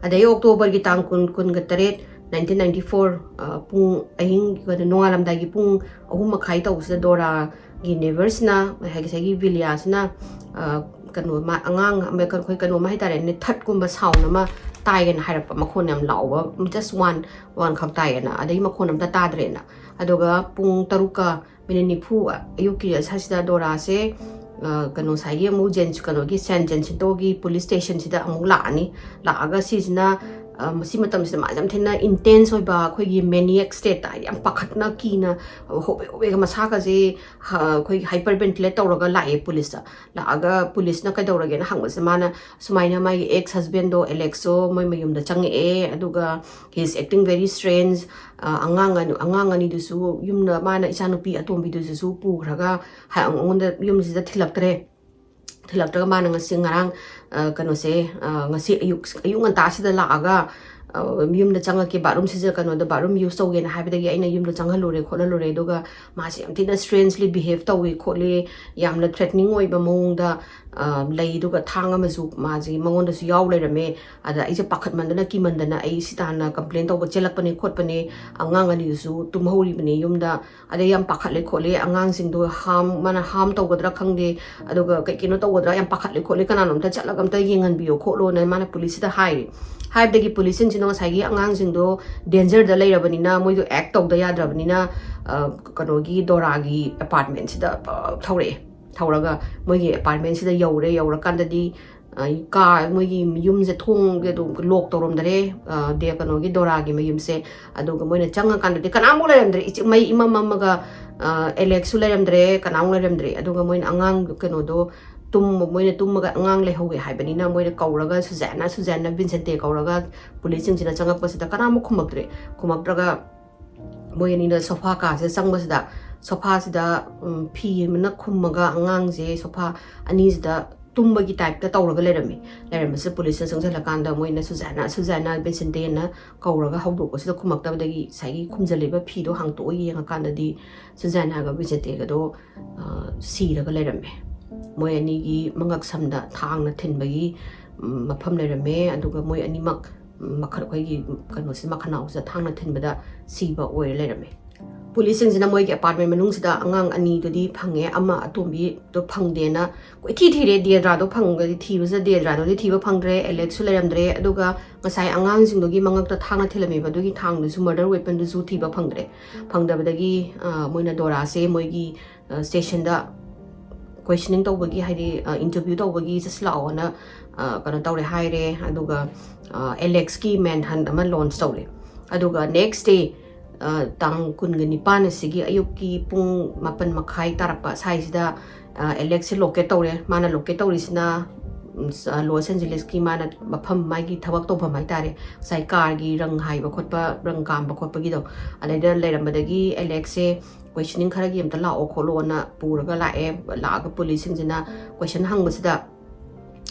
ꯑꯗꯩ Octoberꯒꯤ ꯇꯥꯡ ꯀꯨꯟ, ꯀꯨꯟꯒ ꯇꯔꯦꯠ, ꯅꯥꯏꯟꯇꯤꯟ ꯅꯥꯏꯟꯇꯤ ꯐꯣꯔ, ꯑ, ꯄꯨꯡ ꯑꯍꯤꯡ, ꯅꯣꯡꯉꯥꯜꯂꯝꯗꯥꯏꯒꯤ ꯄꯨꯡ ꯑꯍꯨꯝ ꯃꯈꯥꯏ ꯇꯧꯕꯁꯤꯗ ꯗꯣꯔꯥꯒꯤ neighbourꯁꯤꯅ, ꯉꯁꯥꯏꯒꯤ ꯕꯤꯂꯤꯌꯥꯁꯤꯅ, ꯑ, ꯀꯩꯅꯣ, ꯃꯥ-, ꯑꯉꯥꯡ ꯑꯃ, ꯑꯩꯈꯣꯏ ꯀꯩꯅꯣꯝꯃ ꯍꯥꯏꯇꯥꯔꯦꯅꯦ, ꯊꯠꯀꯨꯝꯕ sound ꯑꯃ ꯇꯥꯏꯌꯦꯅ ꯍꯥꯏꯔꯛꯄ, ꯃꯈꯣꯟ ꯌꯥꯝ ꯂꯥꯎꯕ, just one, one ꯈꯛ ꯇꯥꯏꯌꯦꯅ, ꯑꯗꯩ ꯃꯈꯣꯟ ꯑꯝꯇ ꯇꯥꯗ꯭ꯔꯦꯅ꯫ ꯑꯗꯨꯒ ꯄꯨꯡ ꯇꯔꯨꯛꯀ ꯃꯤꯅꯤꯠ ꯅꯤꯐꯨ ꯑꯌꯨꯛꯀꯤ ꯑꯁꯤꯗ ꯗꯣꯔꯥꯁꯦ ꯑ, ꯀꯩꯅꯣ, ꯉꯁꯥꯏꯒꯤ ꯑꯃꯨꯛ ꯖꯦꯟ-, ꯀꯩꯅꯣꯒꯤ ꯁꯦꯟ ꯖꯦꯟꯁꯤꯟꯇꯣꯒꯤ ꯄꯨꯂꯤꯁ ꯁ꯭ꯇꯦꯁꯟꯁꯤꯗ ꯑꯃꯨꯛ ꯂꯥꯛꯑꯅꯤ꯫ ꯂꯥꯛꯑꯒ ꯁꯤꯁꯤꯅ, ꯑ, ꯃꯁꯤ ꯃꯇꯝꯁꯤꯗ ꯃꯥꯁꯦ ꯌꯥꯝ ꯊꯤꯅ ꯏꯟꯇꯦꯟꯁ ꯑꯣꯏꯕ, ꯑꯩꯈꯣꯏꯒꯤ ꯃꯦꯅꯤꯌꯦꯛ ꯁ꯭ꯇꯦꯠꯇ ꯍꯥꯏꯗꯤ ꯌꯥꯝ ꯄꯥꯈꯠꯅ ꯀꯤꯅ ꯍꯣꯕꯦ ꯍꯣꯕꯦꯒ ꯃꯁꯥꯒꯁꯦ, ꯍ-, ꯑꯩꯈꯣꯏꯒꯤ ꯍꯥꯏꯄꯔ ꯚꯦꯟꯇꯤꯂꯦꯠ ꯇꯧꯔꯒ ꯂꯥꯛꯑꯦ ꯄꯨꯂꯤꯁꯇ꯫ ꯂꯥꯛꯑꯒ ꯄꯨꯂꯤꯁꯅ ꯀꯩꯗꯧꯔꯒꯦꯅ ꯍꯪꯕꯁꯦ, ꯃꯥꯅ ꯁꯨꯃꯥꯏꯅ ꯃꯥꯒꯤ ꯑꯦꯛꯁ ꯍꯁꯕꯦꯟꯗꯣ ꯑꯦꯂꯦꯛꯁꯇꯣ ꯃꯣꯏ ꯃꯌꯨꯝꯗ ꯆꯪꯉꯛꯑꯦ, ꯑꯗꯨꯒ he is acting very strange, ꯑ, ꯑꯉꯥꯡ ꯑꯅꯤ, ꯑꯉꯥꯡ ꯑꯅꯤꯗꯨꯁꯨ ꯌꯨꯝꯗ, ꯃꯥꯅ ꯏꯆꯥꯅꯨꯄꯤ ꯑꯇꯣꯝꯕꯤꯗꯨꯁꯨ ꯄꯨꯈ꯭ꯔꯒ ꯍ-, ꯑꯩꯉꯣꯟꯗ ꯌꯨꯝꯁꯤꯗ ꯊꯤꯜꯂꯛꯇ꯭ꯔꯦ꯫ ꯊꯤꯜꯂꯛꯇ꯭ꯔꯒ ꯃꯥꯅ ꯉꯁꯤ ꯉꯔꯥꯡ, ꯑ, ꯀꯩꯅꯣꯁꯦ, ꯑ, ꯉꯁꯤ ꯑꯌꯨꯛ, ꯑꯌꯨꯛ ꯉꯟꯇꯥꯁꯤꯗ ꯂꯥꯛꯑꯒ, ꯑ, ꯌꯨꯝꯗ ꯆꯪꯉꯛꯀꯦ, ꯕꯥꯠꯔꯨꯝꯁꯤꯗ, ꯀꯩꯅꯣꯗ ꯕꯥꯠꯔꯨꯝ ꯌꯨꯁ ꯇꯧꯒꯦꯅ ꯍꯥꯏꯕꯗꯒꯤ ꯑꯩꯅ ꯌꯨꯝꯗ ꯆꯪꯍꯜꯂꯨꯔꯦ ꯈꯣꯠꯍꯜꯂꯨꯔꯦ꯫ ꯑꯗꯨꯒ ꯃꯥꯁꯦ ꯌꯥꯝ ꯊꯤꯅ strangely behave ꯇꯧꯏ ꯈꯣꯠꯂꯤ, ꯌꯥꯝꯅ threatening ꯑꯣꯏꯕ ꯃꯑꯣꯡꯗ, ꯑ, ꯂꯩ꯫ ꯑꯗꯨꯒ ꯊꯥꯡ ꯑꯃꯁꯨ ꯃꯥꯁꯦ ꯃꯉꯣꯟꯗꯁꯨ ꯌꯥꯎ ꯂꯩꯔꯝꯃꯦ꯫ ꯑꯗ ꯑꯩꯁꯦ ꯄꯥꯈꯠꯃꯟꯗꯅ, ꯀꯤꯃꯟꯗꯅ ꯑꯩ ꯁꯤ ꯇꯥꯟꯅ complain ꯇꯧꯕ ꯆꯦꯜꯂꯛꯄꯅꯦ ꯈꯣꯠꯄꯅꯦ, ꯑꯉꯥꯡ ꯑꯅꯤꯗꯨꯁꯨ ꯇꯨꯝꯍꯧꯔꯤꯕꯅꯦ ꯌꯨꯝꯗ꯫ ꯑꯗꯩ ꯌꯥꯝ ꯄꯥꯈꯠꯂꯦ ꯈꯣꯠꯂꯦ, ꯑꯉꯥꯡꯁꯤꯡꯗꯣ harm, ꯃꯥꯅ harm ꯇꯧꯒꯗ꯭ꯔꯥ ꯈꯪꯗꯦ, ꯑꯗꯨꯒ ꯀꯩ ꯀꯩꯅꯣ ꯇꯧꯒꯗ꯭ꯔꯥ ꯌꯥꯝ ꯄꯥꯈꯠꯂꯦ ꯈꯣꯠꯂꯦ, ꯀꯅꯥꯅꯣꯝꯇ ꯆꯠꯂꯒ ꯑꯝꯇ ꯌꯦꯡꯍꯟꯕꯤꯌꯣ ꯈꯣꯠꯂꯣꯅ ꯃꯥꯅ ꯄꯨꯂꯤꯁꯁꯤꯗ ꯍꯥꯏꯔꯦ꯫ ꯍꯥꯏꯕꯗꯒꯤ ꯄꯨꯂꯤꯁꯁꯤꯡꯁꯤꯅ ꯉꯁꯥꯏꯒꯤ ꯑꯉꯥꯡꯁꯤꯡꯗꯣ danger ꯗ ꯂꯩꯔꯕꯅꯤꯅ, ꯃꯣꯏꯗꯣ act ꯇꯧꯗ ꯌꯥꯗ꯭ꯔꯕꯅꯤꯅ, ꯑ, ꯀꯩꯅꯣꯒꯤ ꯗꯣꯔꯥꯒꯤ apartment ꯁꯤꯗ, ꯑ, ꯊꯧꯔꯛꯑꯦ꯫ ꯊꯧꯔꯒ ꯃꯣꯏꯒꯤ apartment ꯁꯤꯗ ꯌꯧꯔꯦ꯫ ꯌꯧꯔꯀꯥꯟꯗꯗꯤ, ꯑ, ꯀꯥ, ꯃꯣꯏꯒꯤ ꯌꯨꯝꯁꯦ ꯊꯣꯡꯁꯦ ꯑꯗꯨꯝ lock ꯇꯧꯔꯝꯗꯔꯦ, ꯑ, ꯗꯦ, ꯀꯩꯅꯣꯒꯤ ꯗꯣꯔꯥꯒꯤ ꯃꯌꯨꯝꯁꯦ꯫ ꯑꯗꯨꯒ ꯃꯣꯏꯅ ꯆꯪꯉꯀꯥꯟꯗꯗꯤ ꯀꯅꯥꯃꯨꯛ ꯂꯩꯔꯝꯗ꯭ꯔꯦ, ꯏꯆꯤꯛ ꯃꯩ ꯏꯃꯝ ꯃꯝꯃꯒ, ꯑ, ꯑꯦꯂꯦꯛꯁꯁꯨ ꯂꯩꯔꯝꯗ꯭ꯔꯦ, ꯀꯅꯥꯃꯨꯛ ꯂꯩꯔꯝꯗ꯭ꯔꯦ꯫ ꯑꯗꯨꯒ ꯃꯣꯏꯅ ꯑꯉꯥꯡ ꯀꯩꯅꯣꯗꯣ ꯇꯨꯝ-, ꯃꯣꯏꯅ ꯇꯨꯝꯃꯒ ꯑꯉꯥꯡ ꯂꯩꯍꯧꯋꯦ ꯍꯥꯏꯕꯅꯤꯅ ꯃꯣꯏꯅ ꯀꯧꯔꯒ, ꯁꯨꯖꯥꯅ, ꯁꯨꯖꯥꯅ ꯚꯤꯟꯁꯦꯟꯇꯦ ꯀꯧꯔꯒ ꯄꯨꯂꯤꯁꯁꯤꯡꯁꯤꯅ ꯆꯪꯉꯛꯄꯁꯤꯗ ꯀꯅꯥꯃꯨꯛ ꯈꯨꯝꯃꯛꯇ꯭ꯔꯦ꯫ ꯈꯨꯝꯃꯛꯇ꯭ꯔꯒ ꯃꯣꯏ ꯑꯅꯤꯅ ꯁꯣꯐꯥ ꯀꯥꯁꯤꯗ ꯆꯪꯕꯁꯤꯗ, ꯁꯣꯐꯥꯁꯤꯗ, ꯎꯝ, ꯐꯤ ꯑꯃꯅ ꯈꯨꯝꯃꯒ ꯑꯉꯥꯡꯁꯦ ꯁꯣꯐꯥ ꯑꯅꯤꯁꯤꯗ ꯇꯨꯝꯕꯒꯤ type ꯇ ꯇꯧꯔꯒ ꯂꯩꯔꯝꯃꯤ꯫ ꯂꯩꯔꯝꯕꯁꯤꯗ ꯄꯨꯂꯤꯁꯅ ꯆꯪꯁꯤꯜꯂꯀꯥꯟꯗ ꯃꯣꯏꯅ ꯁꯨꯖꯥꯅ, ꯁꯨꯖꯥꯅ, ꯚꯤꯟꯁꯦꯟꯇꯦꯅ ꯀꯧꯔꯒ ꯍꯧꯗꯣꯛꯄꯁꯤꯗ ꯈꯨꯝꯃꯛꯇꯕꯗꯒꯤ ꯉꯁꯥꯏꯒꯤ ꯈꯨꯝꯖꯤꯜꯂꯤꯕ ꯐꯤꯗꯣ ꯍꯥꯡꯇꯣꯛꯑ ꯌꯦꯡꯉꯀꯥꯟꯗꯗꯤ ꯁꯨꯖꯥꯅꯒ ꯚꯤꯟꯁꯦꯟꯇꯦꯒꯗꯣ, ꯑ, ꯁꯤꯔꯒ ꯂꯩꯔꯝꯃꯦ꯫ ꯃꯣꯏ ꯑꯅꯤꯒꯤ ꯃꯉꯛ ꯁꯝꯗ ꯊꯥꯡꯅ ꯊꯤꯟꯕꯒꯤ, ꯎꯝ, ꯃꯐꯝ ꯂꯩꯔꯝꯃꯦ꯫ ꯑꯗꯨꯒ ꯃꯣꯏ ꯑꯅꯤꯃꯛ, ꯎꯝ, ꯃꯈꯜ, ꯑꯩꯈꯣꯏꯒꯤ ꯀꯩꯅꯣꯁꯤ, ꯃꯈꯅꯥꯎꯁꯤꯗ ꯊꯥꯡꯅ ꯊꯤꯟꯕꯗ ꯁꯤꯕ ꯑꯣꯏꯔ ꯂꯩꯔꯝꯃꯦ꯫ ꯄꯨꯂꯤꯁꯁꯤꯡꯁꯤꯅ ꯃꯣꯏꯒꯤ apartment ꯃꯅꯨꯡꯁꯤꯗ ꯑꯉꯥꯡ ꯑꯅꯤꯗꯨꯗꯤ ꯐꯪꯉꯦ, ꯑꯃ ꯑꯇꯣꯝꯕꯤꯗꯣ ꯐꯪꯗꯦꯅ ꯀꯣꯏꯊꯤ ꯊꯤꯔꯦ꯫ ꯗꯤꯌꯦꯗ꯭ꯔꯥꯗꯣ ꯐꯪꯒꯗꯤ ꯊꯤꯕꯁꯤꯗ ꯗꯤꯌꯦꯗ꯭ꯔꯥꯗꯨꯗꯤ ꯊꯤꯕ ꯐꯪꯗ꯭ꯔꯦ, ꯑꯦꯂꯦꯛꯁꯁꯨ ꯂꯩꯔꯝꯗ꯭ꯔꯦ꯫ ꯑꯗꯨꯒ ꯉꯁꯥꯏ ꯑꯉꯥꯡꯁꯤꯡꯗꯨꯒꯤ ꯃꯉꯛꯇ ꯊꯥꯡꯅ ꯊꯤꯜꯂꯝꯃꯤꯕ ꯑꯗꯨꯒꯤ ꯊꯥꯡꯗꯨꯁꯨ, murder weapon ꯗꯨꯁꯨ ꯊꯤꯕ ꯐꯪꯗ꯭ꯔꯦ꯫ ꯐꯪꯗꯕꯗꯒꯤ, ꯑ, ꯃꯣꯏꯅ ꯗꯣꯔꯥꯁꯦ ꯃꯣꯏꯒꯤ, ꯑ, station ꯗ questioning ꯇꯧꯕꯒꯤ, ꯍꯥꯏꯗꯤ, ꯑ, interview ꯇꯧꯕꯒꯤ ꯆꯠꯁꯤꯜꯂꯛꯑꯣꯅ, ꯑ, ꯀꯩꯅꯣ ꯇꯧꯔꯦ, ꯍꯥꯏꯔꯦ꯫ ꯑꯗꯨꯒ, ꯑ, ꯑꯦꯂꯦꯛꯁꯀꯤ manhunt ꯑꯃ launch ꯇꯧꯔꯦ꯫ ꯑꯗꯨꯒ next day, ꯑ, ꯇꯥꯡ ꯀꯨꯟꯒ ꯅꯤꯄꯥꯟ ꯑꯁꯤꯒꯤ ꯑꯌꯨꯛꯀꯤ ꯄꯨꯡ ꯃꯥꯄꯟ ꯃꯈꯥꯏ ꯇꯥꯔꯛꯄ ꯁ꯭ꯋꯥꯏꯁꯤꯗ, ꯑ, ꯑꯦꯂꯦꯛꯁꯁꯦ locate ꯇꯧꯔꯦ꯫ ꯃꯥꯅ locate ꯇꯧꯔꯤꯁꯤꯅ, ꯎꯝ, ꯁ-, ꯑ, ꯂꯣꯁ ꯑꯦꯟꯖꯦꯂꯤꯁꯀꯤ ꯃꯥꯅ ꯃꯐꯝ, ꯃꯥꯒꯤ ꯊꯕꯛ ꯇꯧꯐꯝ ꯍꯥꯏꯇꯥꯔꯦ, ꯉꯁꯥꯏ ꯀꯥꯔꯒꯤ ꯔꯪ ꯍꯥꯏꯕ ꯈꯣꯠꯄ, ꯔꯪ ꯀꯥꯝꯕ ꯈꯣꯠꯄꯒꯤꯗꯣ, ꯑꯗꯩꯗ ꯂꯩꯔꯝꯕꯗꯒꯤ ꯑꯦꯂꯦꯛꯁꯁꯦ questioning ꯈꯔꯒꯤ ꯑꯝꯇ ꯂꯥꯛꯑꯣ ꯈꯣꯠꯂꯣꯅ ꯄꯨꯔꯒ ꯂꯥꯛꯑꯦ꯫ ꯂꯥꯛꯑꯒ ꯄꯨꯂꯤꯁꯁꯤꯡꯁꯤꯅ question ꯍꯪꯕꯁꯤꯗ,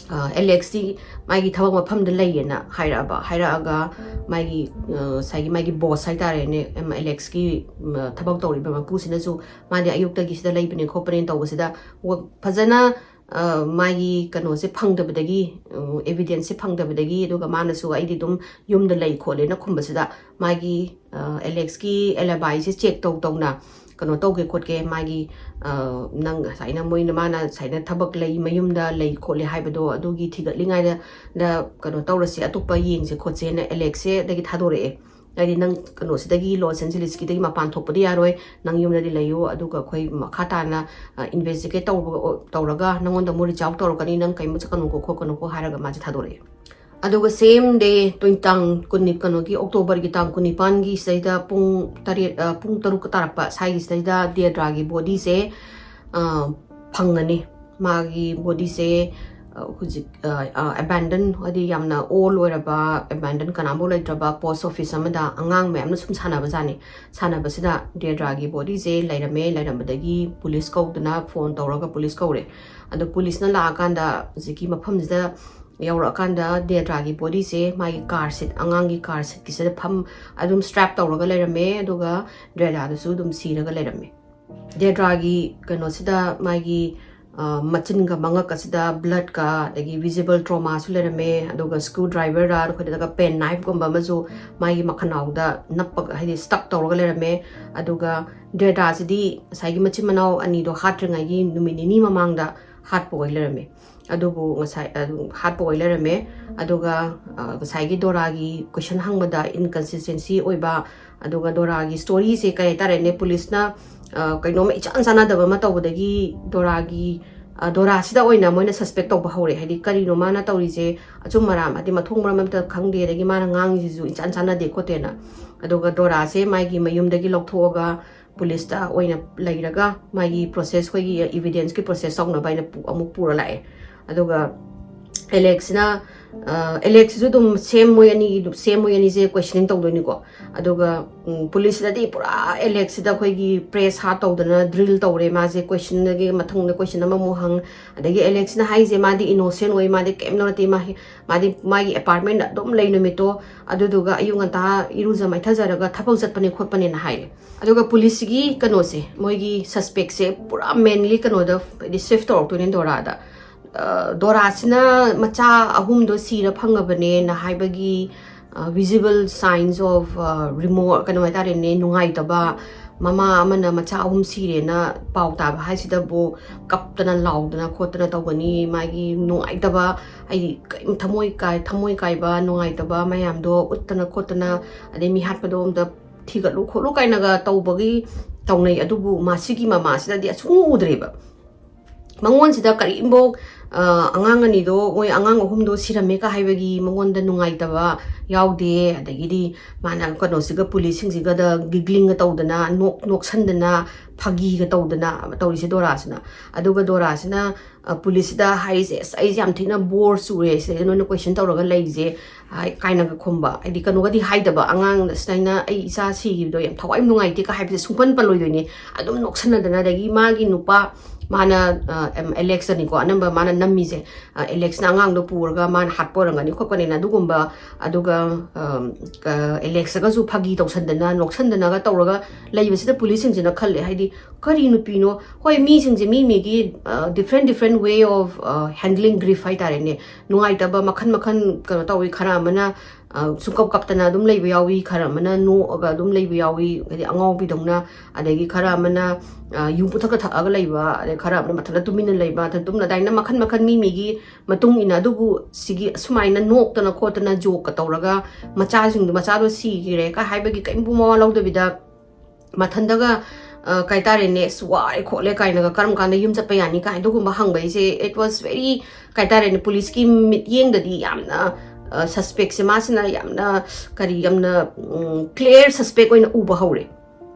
ꯑ, ꯑꯦꯂꯦꯛꯁꯇꯤ ꯃꯥꯒꯤ ꯊꯕꯛ ꯃꯐꯝꯗ ꯂꯩꯌꯦꯅ ꯍꯥꯏꯔꯛꯑꯕ꯫ ꯍꯥꯏꯔꯛꯑꯒ ꯃꯥꯒꯤ, ꯑ, ꯉꯁꯥꯏꯒꯤ ꯃꯥꯒꯤ boss ꯍꯥꯏꯇꯥꯔꯦꯅꯦ, ꯑꯦꯝ, ꯑꯦꯂꯦꯛꯁꯀꯤ, ꯎꯝ, ꯊꯕꯛ ꯇꯧꯔꯤꯕ ꯃꯄꯨꯁꯤꯅꯁꯨ ꯃꯥꯗꯤ ꯑꯌꯨꯛꯇꯒꯤ ꯁꯤꯗ ꯂꯩꯕꯅꯦ ꯈꯣꯠꯄꯅꯦ ꯇꯧꯕꯁꯤꯗ, ꯋ-, ꯐꯖꯅ, ꯑ, ꯃꯥꯒꯤ ꯀꯩꯅꯣꯁꯦ ꯐꯪꯗꯕꯗꯒꯤ, ꯎꯝ, evidence ꯁꯦ ꯐꯪꯗꯕꯗꯒꯤ, ꯑꯗꯨꯒ ꯃꯥꯅꯁꯨ "ꯑꯩꯗꯤ ꯑꯗꯨꯝ ꯌꯨꯝꯗ ꯂꯩ" ꯈꯣꯠꯂꯦꯅ ꯈꯨꯝꯕꯁꯤꯗ, ꯃꯥꯒꯤ, ꯑ, ꯑꯦꯂꯦꯛꯁꯀꯤ alibi ꯁꯦ check ꯇꯧ ꯇꯧꯅ ꯀꯩꯅꯣ ꯇꯧꯒꯦ ꯈꯣꯠꯀꯦ, ꯃꯥꯒꯤ, ꯑ, ꯅꯪ ꯉꯁꯥꯏꯅ ꯃꯣꯏꯅ, ꯃꯥꯅ ꯉꯁꯥꯏꯅ ꯊꯕꯛ ꯂꯩ, ꯃꯌꯨꯝꯗ ꯂꯩ ꯈꯣꯠꯂꯦ ꯍꯥꯏꯕꯗꯣ, ꯑꯗꯨꯒꯤ ꯊꯤꯒꯠꯂꯤꯉꯩꯗ ꯀꯩꯅꯣ ꯇꯧꯔꯁꯤ, ꯑꯇꯣꯞꯄ ꯌꯦꯡꯁꯦ ꯈꯣꯠꯁꯦꯅ ꯑꯦꯂꯦꯛꯁꯁꯦ ꯑꯗꯒꯤ ꯊꯥꯗꯣꯔꯛꯑꯦ꯫ ꯍꯥꯏꯗꯤ, "ꯅꯪ ꯀꯩꯅꯣꯁꯤꯗꯒꯤ, ꯂꯣꯁ ꯑꯦꯟꯖꯦꯂꯤꯁꯀꯤꯗꯒꯤ ꯃꯄꯥꯟ ꯊꯣꯛꯄꯗꯤ ꯌꯥꯔꯣꯏ, ꯅꯪ ꯌꯨꯝꯗꯗꯤ ꯂꯩꯌꯨ, ꯑꯗꯨꯒ ꯑꯩꯈꯣꯏ ꯃꯈꯥ ꯇꯥꯅ, ꯑ, investigate ꯇꯧꯕ, ꯇꯧꯔꯒ ꯅꯪꯉꯣꯟꯗ ꯑꯃꯨꯛ reach out ꯇꯧꯔꯛꯀꯅꯤ, ꯅꯪ ꯀꯩꯝꯇ ꯆꯠꯀꯅꯨꯀꯣ ꯈꯣꯠꯀꯅꯨꯀꯣ" ꯍꯥꯏꯔꯒ ꯃꯥꯁꯦ ꯊꯥꯗꯣꯔꯛꯑꯦ꯫ ꯑꯗꯨꯒ same day, ꯇ꯭ꯋꯦꯟ-, ꯇꯥꯡ ꯀꯨꯟꯅꯤ-, ꯀꯩꯅꯣꯒꯤ, ꯑꯣꯛꯇꯣꯕꯔꯒꯤ ꯇꯥꯡ ꯀꯨꯟꯅꯤꯄꯥꯟꯒꯤ ꯁꯤꯗꯩꯗ ꯄꯨꯡ ꯇꯔꯦꯠ, ꯑ, ꯄꯨꯡ ꯇꯔꯨꯛ ꯇꯥꯔꯛꯄ ꯁ꯭ꯋꯥꯏꯒꯤ ꯁꯤꯗꯩꯗ ꯗꯦꯗ꯭ꯔꯥꯒꯤ body ꯁꯦ, ꯑ, ꯐꯪꯉꯅꯤ꯫ ꯃꯥꯒꯤ body ꯁꯦ, ꯑ, ꯍꯧꯖꯤꯛ, ꯑ, ꯑ, abandon, ꯍꯥꯏꯗꯤ ꯌꯥꯝꯅ old ꯑꯣꯏꯔꯕ, abandon, ꯀꯅꯥꯝꯐꯥꯎ ꯂꯩꯇ꯭ꯔꯕ post office ꯑꯃꯗ ꯑꯉꯥꯡ ꯃꯌꯥꯝꯅ ꯁꯨꯝ ꯁꯥꯟꯅꯕꯖꯥꯠꯅꯤ꯫ ꯁꯥꯟꯅꯕꯁꯤꯗ ꯗꯦꯗ꯭ꯔꯥꯒꯤ body ꯁꯦ ꯂꯩꯔꯝꯃꯦ꯫ ꯂꯩꯔꯝꯕꯗꯒꯤ ꯄꯨꯂꯤꯁ ꯀꯧꯗꯅ, phone ꯇꯧꯔꯒ ꯄꯨꯂꯤꯁ ꯀꯧꯔꯦ꯫ ꯑꯗꯣ ꯄꯨꯂꯤꯁꯅ ꯂꯥꯛꯑꯀꯥꯟꯗ, ꯍꯧꯖꯤꯛꯀꯤ ꯃꯐꯝꯁꯤꯗ ꯌꯧꯔꯛꯑꯀꯥꯟꯗ ꯗꯦꯗ꯭ꯔꯥꯒꯤ body ꯁꯦ ꯃꯥꯒꯤ car seat, ꯑꯉꯥꯡꯒꯤ car seat ꯀꯤꯁꯤꯗ ꯐꯝ, ꯑꯗꯨꯝ strap ꯇꯧꯔꯒ ꯂꯩꯔꯝꯃꯦ꯫ ꯑꯗꯨꯒ ꯗꯦꯗ꯭ꯔꯥꯗꯨꯁꯨ ꯑꯗꯨꯝ ꯁꯤꯔꯒ ꯂꯩꯔꯝꯃꯦ꯫ ꯗꯦꯗ꯭ꯔꯥꯒꯤ ꯀꯩꯅꯣꯁꯤꯗ ꯃꯥꯒꯤ, ꯑ, ꯃꯆꯤꯟꯒ ꯃꯉꯛ ꯑꯁꯤꯗ blood ꯀ, ꯑꯗꯒꯤ visible trauma ꯁꯨ ꯂꯩꯔꯝꯃꯦ꯫ ꯑꯗꯨꯒ screw driver ꯔ, ꯑꯩꯈꯣꯏꯗꯒ pen knife ꯀꯨꯝꯕ ꯑꯃꯁꯨ ꯃꯥꯒꯤ ꯃꯈꯅꯥꯎꯗ ꯅꯞꯄꯒ, ꯍꯥꯏꯗꯤ stuck ꯇꯧꯔꯒ ꯂꯩꯔꯝꯃꯦ꯫ ꯑꯗꯨꯒ ꯗꯦꯗ꯭ꯔꯥꯁꯤꯗꯤ ꯉꯁꯥꯏꯒꯤ ꯃꯆꯤꯟ ꯃꯅꯥꯎ ꯑꯅꯤꯗꯣ ꯍꯥꯠꯇ꯭ꯔꯤꯉꯩꯒꯤ ꯅꯨꯃꯤꯠ ꯅꯤꯅꯤ ꯃꯃꯥꯡꯗ ꯍꯥꯠꯄ ꯑꯣꯏ ꯂꯩꯔꯝꯃꯦ꯫ ꯑꯗꯨꯕꯨ ꯉꯁꯥꯏ, ꯑꯗꯨ ꯍꯥꯠꯄ ꯑꯣꯏ ꯂꯩꯔꯝꯃꯦ꯫ ꯑꯗꯨꯒ, ꯑ, ꯉꯁꯥꯏꯒꯤ ꯗꯣꯔꯥꯒꯤ question ꯍꯪꯕꯗ inconsistency ꯑꯣꯏꯕ, ꯑꯗꯨꯒ ꯗꯣꯔꯥꯒꯤ story ꯁꯦ, ꯀꯩ ꯍꯥꯏꯇꯥꯔꯦꯅꯦ, ꯄꯨꯂꯤꯁꯅ ꯀꯩꯅꯣꯝꯃ ꯏꯆꯥꯟ ꯆꯥꯟꯅꯗꯕ ꯑꯃ ꯇꯧꯕꯗꯒꯤ ꯗꯣꯔꯥꯒꯤ ꯗꯣꯔꯥꯁꯤꯗ ꯑꯣꯏꯅ ꯃꯣꯏꯅ ꯁꯁꯄꯦꯛ ꯇꯧꯕ ꯍꯧꯔꯦ꯫ ꯍꯥꯏꯗꯤ ꯀꯔꯤꯅꯣ ꯃꯥꯅ ꯇꯧꯔꯤꯁꯦ, ꯑꯆꯨꯝ ꯑꯔꯥꯟ, ꯍꯥꯏꯗꯤ ꯃꯊꯣꯡ ꯃꯔꯝ ꯑꯝꯇ ꯈꯪꯗꯦ, ꯑꯗꯒꯤ ꯃꯥꯅ ꯉꯥꯡꯉꯤꯁꯤꯁꯨ ꯏꯆꯥꯟ ꯆꯥꯟꯅꯗꯦ ꯈꯣꯠꯇꯦꯅ꯫ ꯑꯗꯨꯒ ꯗꯣꯔꯥꯁꯦ ꯃꯥꯒꯤ ꯃꯌꯨꯝꯗꯒꯤ ꯂꯧꯊꯣꯛꯑꯒ ꯄꯨꯂꯤꯁꯇ ꯑꯣꯏꯅ ꯂꯩꯔꯒ ꯃꯥꯒꯤ ꯄ꯭ꯔꯣꯁꯦꯁ, ꯑꯩꯈꯣꯏꯒꯤ ꯏꯕꯤꯗꯦꯟꯁꯀꯤ ꯄ꯭ꯔꯣꯁꯦꯁ ꯇꯧꯅꯕ ꯍꯥꯏꯅ ꯑꯃꯨꯛ ꯄꯨꯔ ꯂꯥꯛꯑꯦ꯫ ꯑꯗꯨꯒ ꯑꯦꯂꯦꯛꯁꯤꯅ ꯑꯦꯂꯦꯛꯁꯤꯁꯨ ꯑꯗꯨꯝ ꯁꯦꯝ ꯃꯣꯏ ꯑꯅꯤꯒꯤ ꯁꯦꯝ ꯃꯣꯏ ꯑꯅꯤꯁꯦ ꯀꯣꯏꯁꯅꯤꯡ ꯇꯧꯗꯣꯏꯅꯤꯀꯣ꯫ ꯑꯗꯨꯒ ꯄꯨꯂꯤꯁꯁꯤꯗꯗꯤ ꯄꯨꯔꯥ ꯑꯦꯂꯦꯛꯁꯤꯗ ꯑꯩꯈꯣꯏꯒꯤ ꯄ꯭ꯔꯦꯁ ꯍꯥꯠ ꯇꯧꯗꯅ ꯗ꯭ꯔꯤꯜ ꯇꯧꯔꯦ꯫ ꯃꯥꯁꯦ ꯀꯣꯏꯁꯟꯗꯒꯤ ꯃꯊꯪꯗ ꯀꯣꯏꯁꯟ ꯑꯃꯃꯨꯛ ꯍꯪ꯫ ꯑꯗꯒꯤ ꯑꯦꯂꯦꯛꯁꯤꯅ ꯍꯥꯏꯁꯦ ꯃꯥꯗꯤ ꯏꯅꯣꯁꯦꯟ ꯑꯣꯏ, ꯃꯥꯗꯤ ꯀꯩꯝ ꯅꯠꯇꯦ, ꯃꯥ ꯃꯥꯗꯤ ꯃꯥꯒꯤ ꯑꯦꯄꯥꯔꯠꯃꯦꯟꯗ ꯑꯗꯨꯝ ꯂꯩ ꯅꯨꯃꯤꯠꯇꯣ꯫ ꯑꯗꯨꯗꯨꯒ ꯑꯌꯨꯛ ꯉꯟꯇꯥ ꯏꯔꯨꯖ ꯃꯥꯏꯊꯖꯔꯒ ꯊꯕꯛ ꯆꯠꯄꯅꯦ ꯈꯣꯠꯄꯅꯦꯅ ꯍꯥꯏꯔꯦ꯫ ꯑꯗꯨꯒ ꯄꯨꯂꯤꯁꯁꯤꯒꯤ ꯀꯩꯅꯣꯁꯦ, ꯃꯣꯏꯒꯤ ꯁꯁꯄꯦꯛꯁꯦ ꯄꯨꯔꯥ ꯃꯦꯟꯂꯤ ꯀꯩꯅꯣꯗ ꯍꯥꯏꯗꯤ ꯁꯤꯐ ꯇꯧꯔꯛꯇꯣꯏꯅꯦ ꯗꯣꯔꯥꯗ꯫ ꯗꯣꯔꯥꯁꯤꯅ ꯃꯆꯥ ꯑꯍꯨꯝꯗꯣ ꯁꯤꯔ ꯐꯪꯉꯕꯅꯦꯅ ꯍꯥꯏꯕꯒꯤ ꯚꯤꯖꯤꯕꯜ ꯁꯥꯏꯟꯁ ꯑꯣꯐ ꯔꯤꯃꯣ ꯀꯩꯅꯣ ꯍꯥꯏꯇꯥꯔꯦꯅꯦ, ꯅꯨꯡꯉꯥꯏꯇꯕ꯫ ꯃꯃꯥ ꯑꯃꯅ ꯃꯆꯥ ꯑꯍꯨꯝ ꯁꯤꯔꯦꯅ ꯄꯥꯎ ꯇꯥꯕ ꯍꯥꯏꯁꯤꯗꯕꯨ ꯀꯞꯇꯅ ꯂꯥꯎꯗꯅ ꯈꯣꯠꯇꯅ ꯇꯧꯒꯅꯤ꯫ ꯃꯥꯒꯤ ꯅꯨꯡꯉꯥꯏꯇꯕ, ꯑꯩ ꯀꯩꯝ ꯊꯃꯣꯏ ꯀꯥꯏ ꯊꯃꯣꯏ ꯀꯥꯏꯕ ꯅꯨꯡꯉꯥꯏꯇꯕ ꯃꯌꯥꯝꯗꯣ ꯎꯠꯇꯅ ꯈꯣꯠꯇꯅ, ꯑꯗꯩ ꯃꯤꯍꯥꯠꯄꯗꯣ ꯑꯝꯇ ꯊꯤꯒꯠꯂꯨ ꯈꯣꯠꯂꯨ ꯀꯥꯏꯅꯒ ꯇꯧꯕꯒꯤ ꯇꯧꯅꯩ꯫ ꯑꯗꯨꯕꯨ ꯃꯁꯤꯒꯤ ꯃꯃꯥꯁꯤꯗꯗꯤ ꯑꯁꯨꯡꯎ ꯎꯗ꯭ꯔꯦꯕ꯫ ꯃꯉꯣꯟꯁꯤꯗ ꯀꯔꯤꯝꯐꯧ ꯑꯉꯥꯡ ꯑꯅꯤꯗꯣ, ꯃꯣꯏ ꯑꯉꯥꯡ ꯑꯍꯨꯝꯗꯣ ꯁꯤꯔꯝꯃꯦꯒ ꯍꯥꯏꯕꯒꯤ ꯃꯉꯣꯟꯗ ꯅꯨꯡꯉꯥꯏꯇꯕ ꯌꯥꯎꯗꯦ꯫ ꯑꯗꯒꯤꯗꯤ ꯃꯥꯅ ꯀꯩꯅꯣꯁꯤꯒ, ꯄꯨꯂꯤꯁꯁꯤꯡꯁꯤꯒꯗ ꯒꯤꯒ꯭ꯂꯤꯡꯒ ꯇꯧꯗꯅ, ꯅꯣꯛ ꯅꯣꯛꯁꯟꯗꯅ, ꯐꯥꯒꯤꯒ ꯇꯧꯗꯅ ꯇꯧꯔꯤꯁꯦ ꯗꯣꯔꯥꯁꯤꯅ꯫ ꯑꯗꯨꯒ ꯗꯣꯔꯥꯁꯤꯅ ꯄꯨꯂꯤꯁꯁꯤꯗ ꯍꯥꯏꯔꯤꯁꯦ, "ꯑꯁ, ꯑꯩꯁꯦ ꯌꯥꯝ ꯊꯤꯅ ꯕꯣꯔ ꯆꯨꯔꯦ ꯁꯤꯗꯩꯗ ꯅꯣꯏꯅ ꯀꯣꯏꯁꯟ ꯇꯧꯔꯒ ꯂꯩꯔꯤꯁꯦ" ꯀꯥꯏꯅꯒ ꯈꯨꯝꯕ꯫ ꯍꯥꯏꯗꯤ ꯀꯩꯅꯣꯒꯗꯤ ꯍꯥꯏꯗꯕ, ꯑꯉꯥꯡ ꯁꯨꯃꯥꯏꯅ "ꯑꯩ ꯏꯆꯥ ꯁꯤꯈꯤꯕꯗꯣ ꯌꯥꯝ ꯊꯋꯥꯏ ꯅꯨꯡꯉꯥꯏꯇꯦ" ꯀ ꯍꯥꯏꯕꯁꯦ ꯁꯨꯡꯄꯟ ꯄꯜꯂꯣꯏꯗꯣꯏꯅꯦ꯫ ꯑꯗꯨꯝ ꯅꯣꯛꯁꯟꯅꯗꯅ, ꯑꯗꯒꯤ ꯃꯥꯒꯤ ꯅꯨꯄꯥ, ꯃꯥꯅ ꯑꯦꯂꯦꯛꯁꯇꯅꯤꯀꯣ ꯑꯅꯝꯕ ꯃꯥꯅ ꯅꯝꯃꯤꯁꯦ꯫ ꯑꯦꯂꯦꯛꯁꯅ ꯑꯉꯥꯡꯗꯣ ꯄꯨꯔꯒ ꯃꯥꯅ ꯍꯥꯠꯄ ꯑꯣꯏꯔꯝꯒꯅꯤ ꯈꯣꯠꯀꯅꯤꯅ ꯑꯗꯨꯒꯨꯝꯕ꯫ ꯑꯗꯨꯒ ꯑꯦꯂꯦꯛꯁꯇꯒꯁꯨ ꯐꯥꯒꯤ ꯇꯧꯁꯟꯗꯅ ꯅꯣꯛꯁꯟꯗꯅꯒ ꯇꯧꯔꯒ ꯂꯩꯕꯁꯤꯗ ꯄꯨꯂꯤꯁꯁꯤꯡꯁꯤꯅ ꯈꯜꯂꯦ, ꯍꯥꯏꯗꯤ ꯀꯔꯤ ꯅꯨꯄꯤꯅꯣ? ꯍꯣꯏ, ꯃꯤꯁꯤꯡꯁꯦ ꯃꯤ ꯃꯤꯒꯤ different different way of handling grief ꯍꯥꯏꯇꯥꯔꯦꯅꯦ꯫ ꯅꯨꯡꯉꯥꯏꯇꯕ ꯃꯈꯜ ꯃꯈꯜ ꯀꯩꯅꯣ ꯇꯧꯋꯤ꯫ ꯈꯔ ꯑꯃꯅ ꯁꯨꯡꯀꯞ ꯀꯞꯇꯅ ꯑꯗꯨꯝ ꯂꯩꯕ ꯌꯥꯎꯏ, ꯈꯔ ꯑꯃꯅ ꯅꯣꯛꯑꯒ ꯑꯗꯨꯝ ꯂꯩꯕ ꯌꯥꯎꯏ, ꯍꯥꯏꯗꯤ ꯑꯉꯥꯎꯕꯤꯗꯧꯅ꯫ ꯑꯗꯒꯤ ꯈꯔ ꯑꯃꯅ ꯌꯨ ꯄꯨꯊꯛꯀ ꯊꯛꯑꯒ ꯂꯩꯕ, ꯑꯗꯩ ꯈꯔ ꯑꯃꯅ ꯃꯊꯟꯇ ꯇꯨꯃꯤꯟꯅ ꯂꯩꯕ, ꯃꯊꯟꯇ ꯇꯨꯝꯅ, ꯑꯗꯨꯃꯥꯏꯅ ꯃꯈꯜ ꯃꯈꯜ ꯃꯤ ꯃꯤꯒꯤ ꯃꯇꯨꯡ ꯏꯟꯅ꯫ ꯑꯗꯨꯕꯨ ꯁꯤꯒꯤ ꯑꯁꯨꯃꯥꯏꯅ ꯅꯣꯛꯇꯅ ꯈꯣꯠꯇꯅ ꯖꯣꯛꯀ ꯇꯧꯔꯒ ꯃꯆꯥꯁꯤꯡꯗꯣ, "ꯃꯆꯥꯗꯣ ꯁꯤꯈꯤꯔꯦ" ꯀ ꯍꯥꯏꯕꯒꯤ ꯀꯔꯤꯝꯕꯨ ꯃꯋꯥ ꯂꯧꯗꯕꯤꯗ ꯃꯊꯟꯗꯒ ꯑ, ꯀꯩ ꯍꯥꯏꯇꯥꯔꯦꯅꯦ, "ꯑꯁ, ꯋꯥꯔꯦ ꯈꯣꯠꯂꯦ" ꯀꯥꯏꯅꯒ, "ꯀꯔꯝ ꯀꯥꯟꯗ ꯌꯨꯝ ꯆꯠꯄ ꯌꯥꯅꯤ?" ꯀꯥꯏꯅ ꯑꯗꯨꯒꯨꯝꯕ ꯍꯪꯕꯩꯁꯦ, it was very, ꯀꯩ ꯍꯥꯏꯇꯥꯔꯦꯅꯦ, ꯄꯨꯂꯤꯁꯀꯤ ꯃꯤꯠꯌꯦꯡꯗꯗꯤ ꯌꯥꯝꯅ, ꯑ, ꯁꯁꯄꯦꯛꯁꯦ ꯃꯥꯁꯤꯅ ꯌꯥꯝꯅ, ꯀꯔꯤ, ꯌꯥꯝꯅ, ꯎꯝ, ꯀ꯭ꯂꯤꯌꯥꯔ ꯁꯁꯄꯦꯛ ꯑꯣꯏꯅ ꯎꯕ ꯍꯧꯔꯦ꯫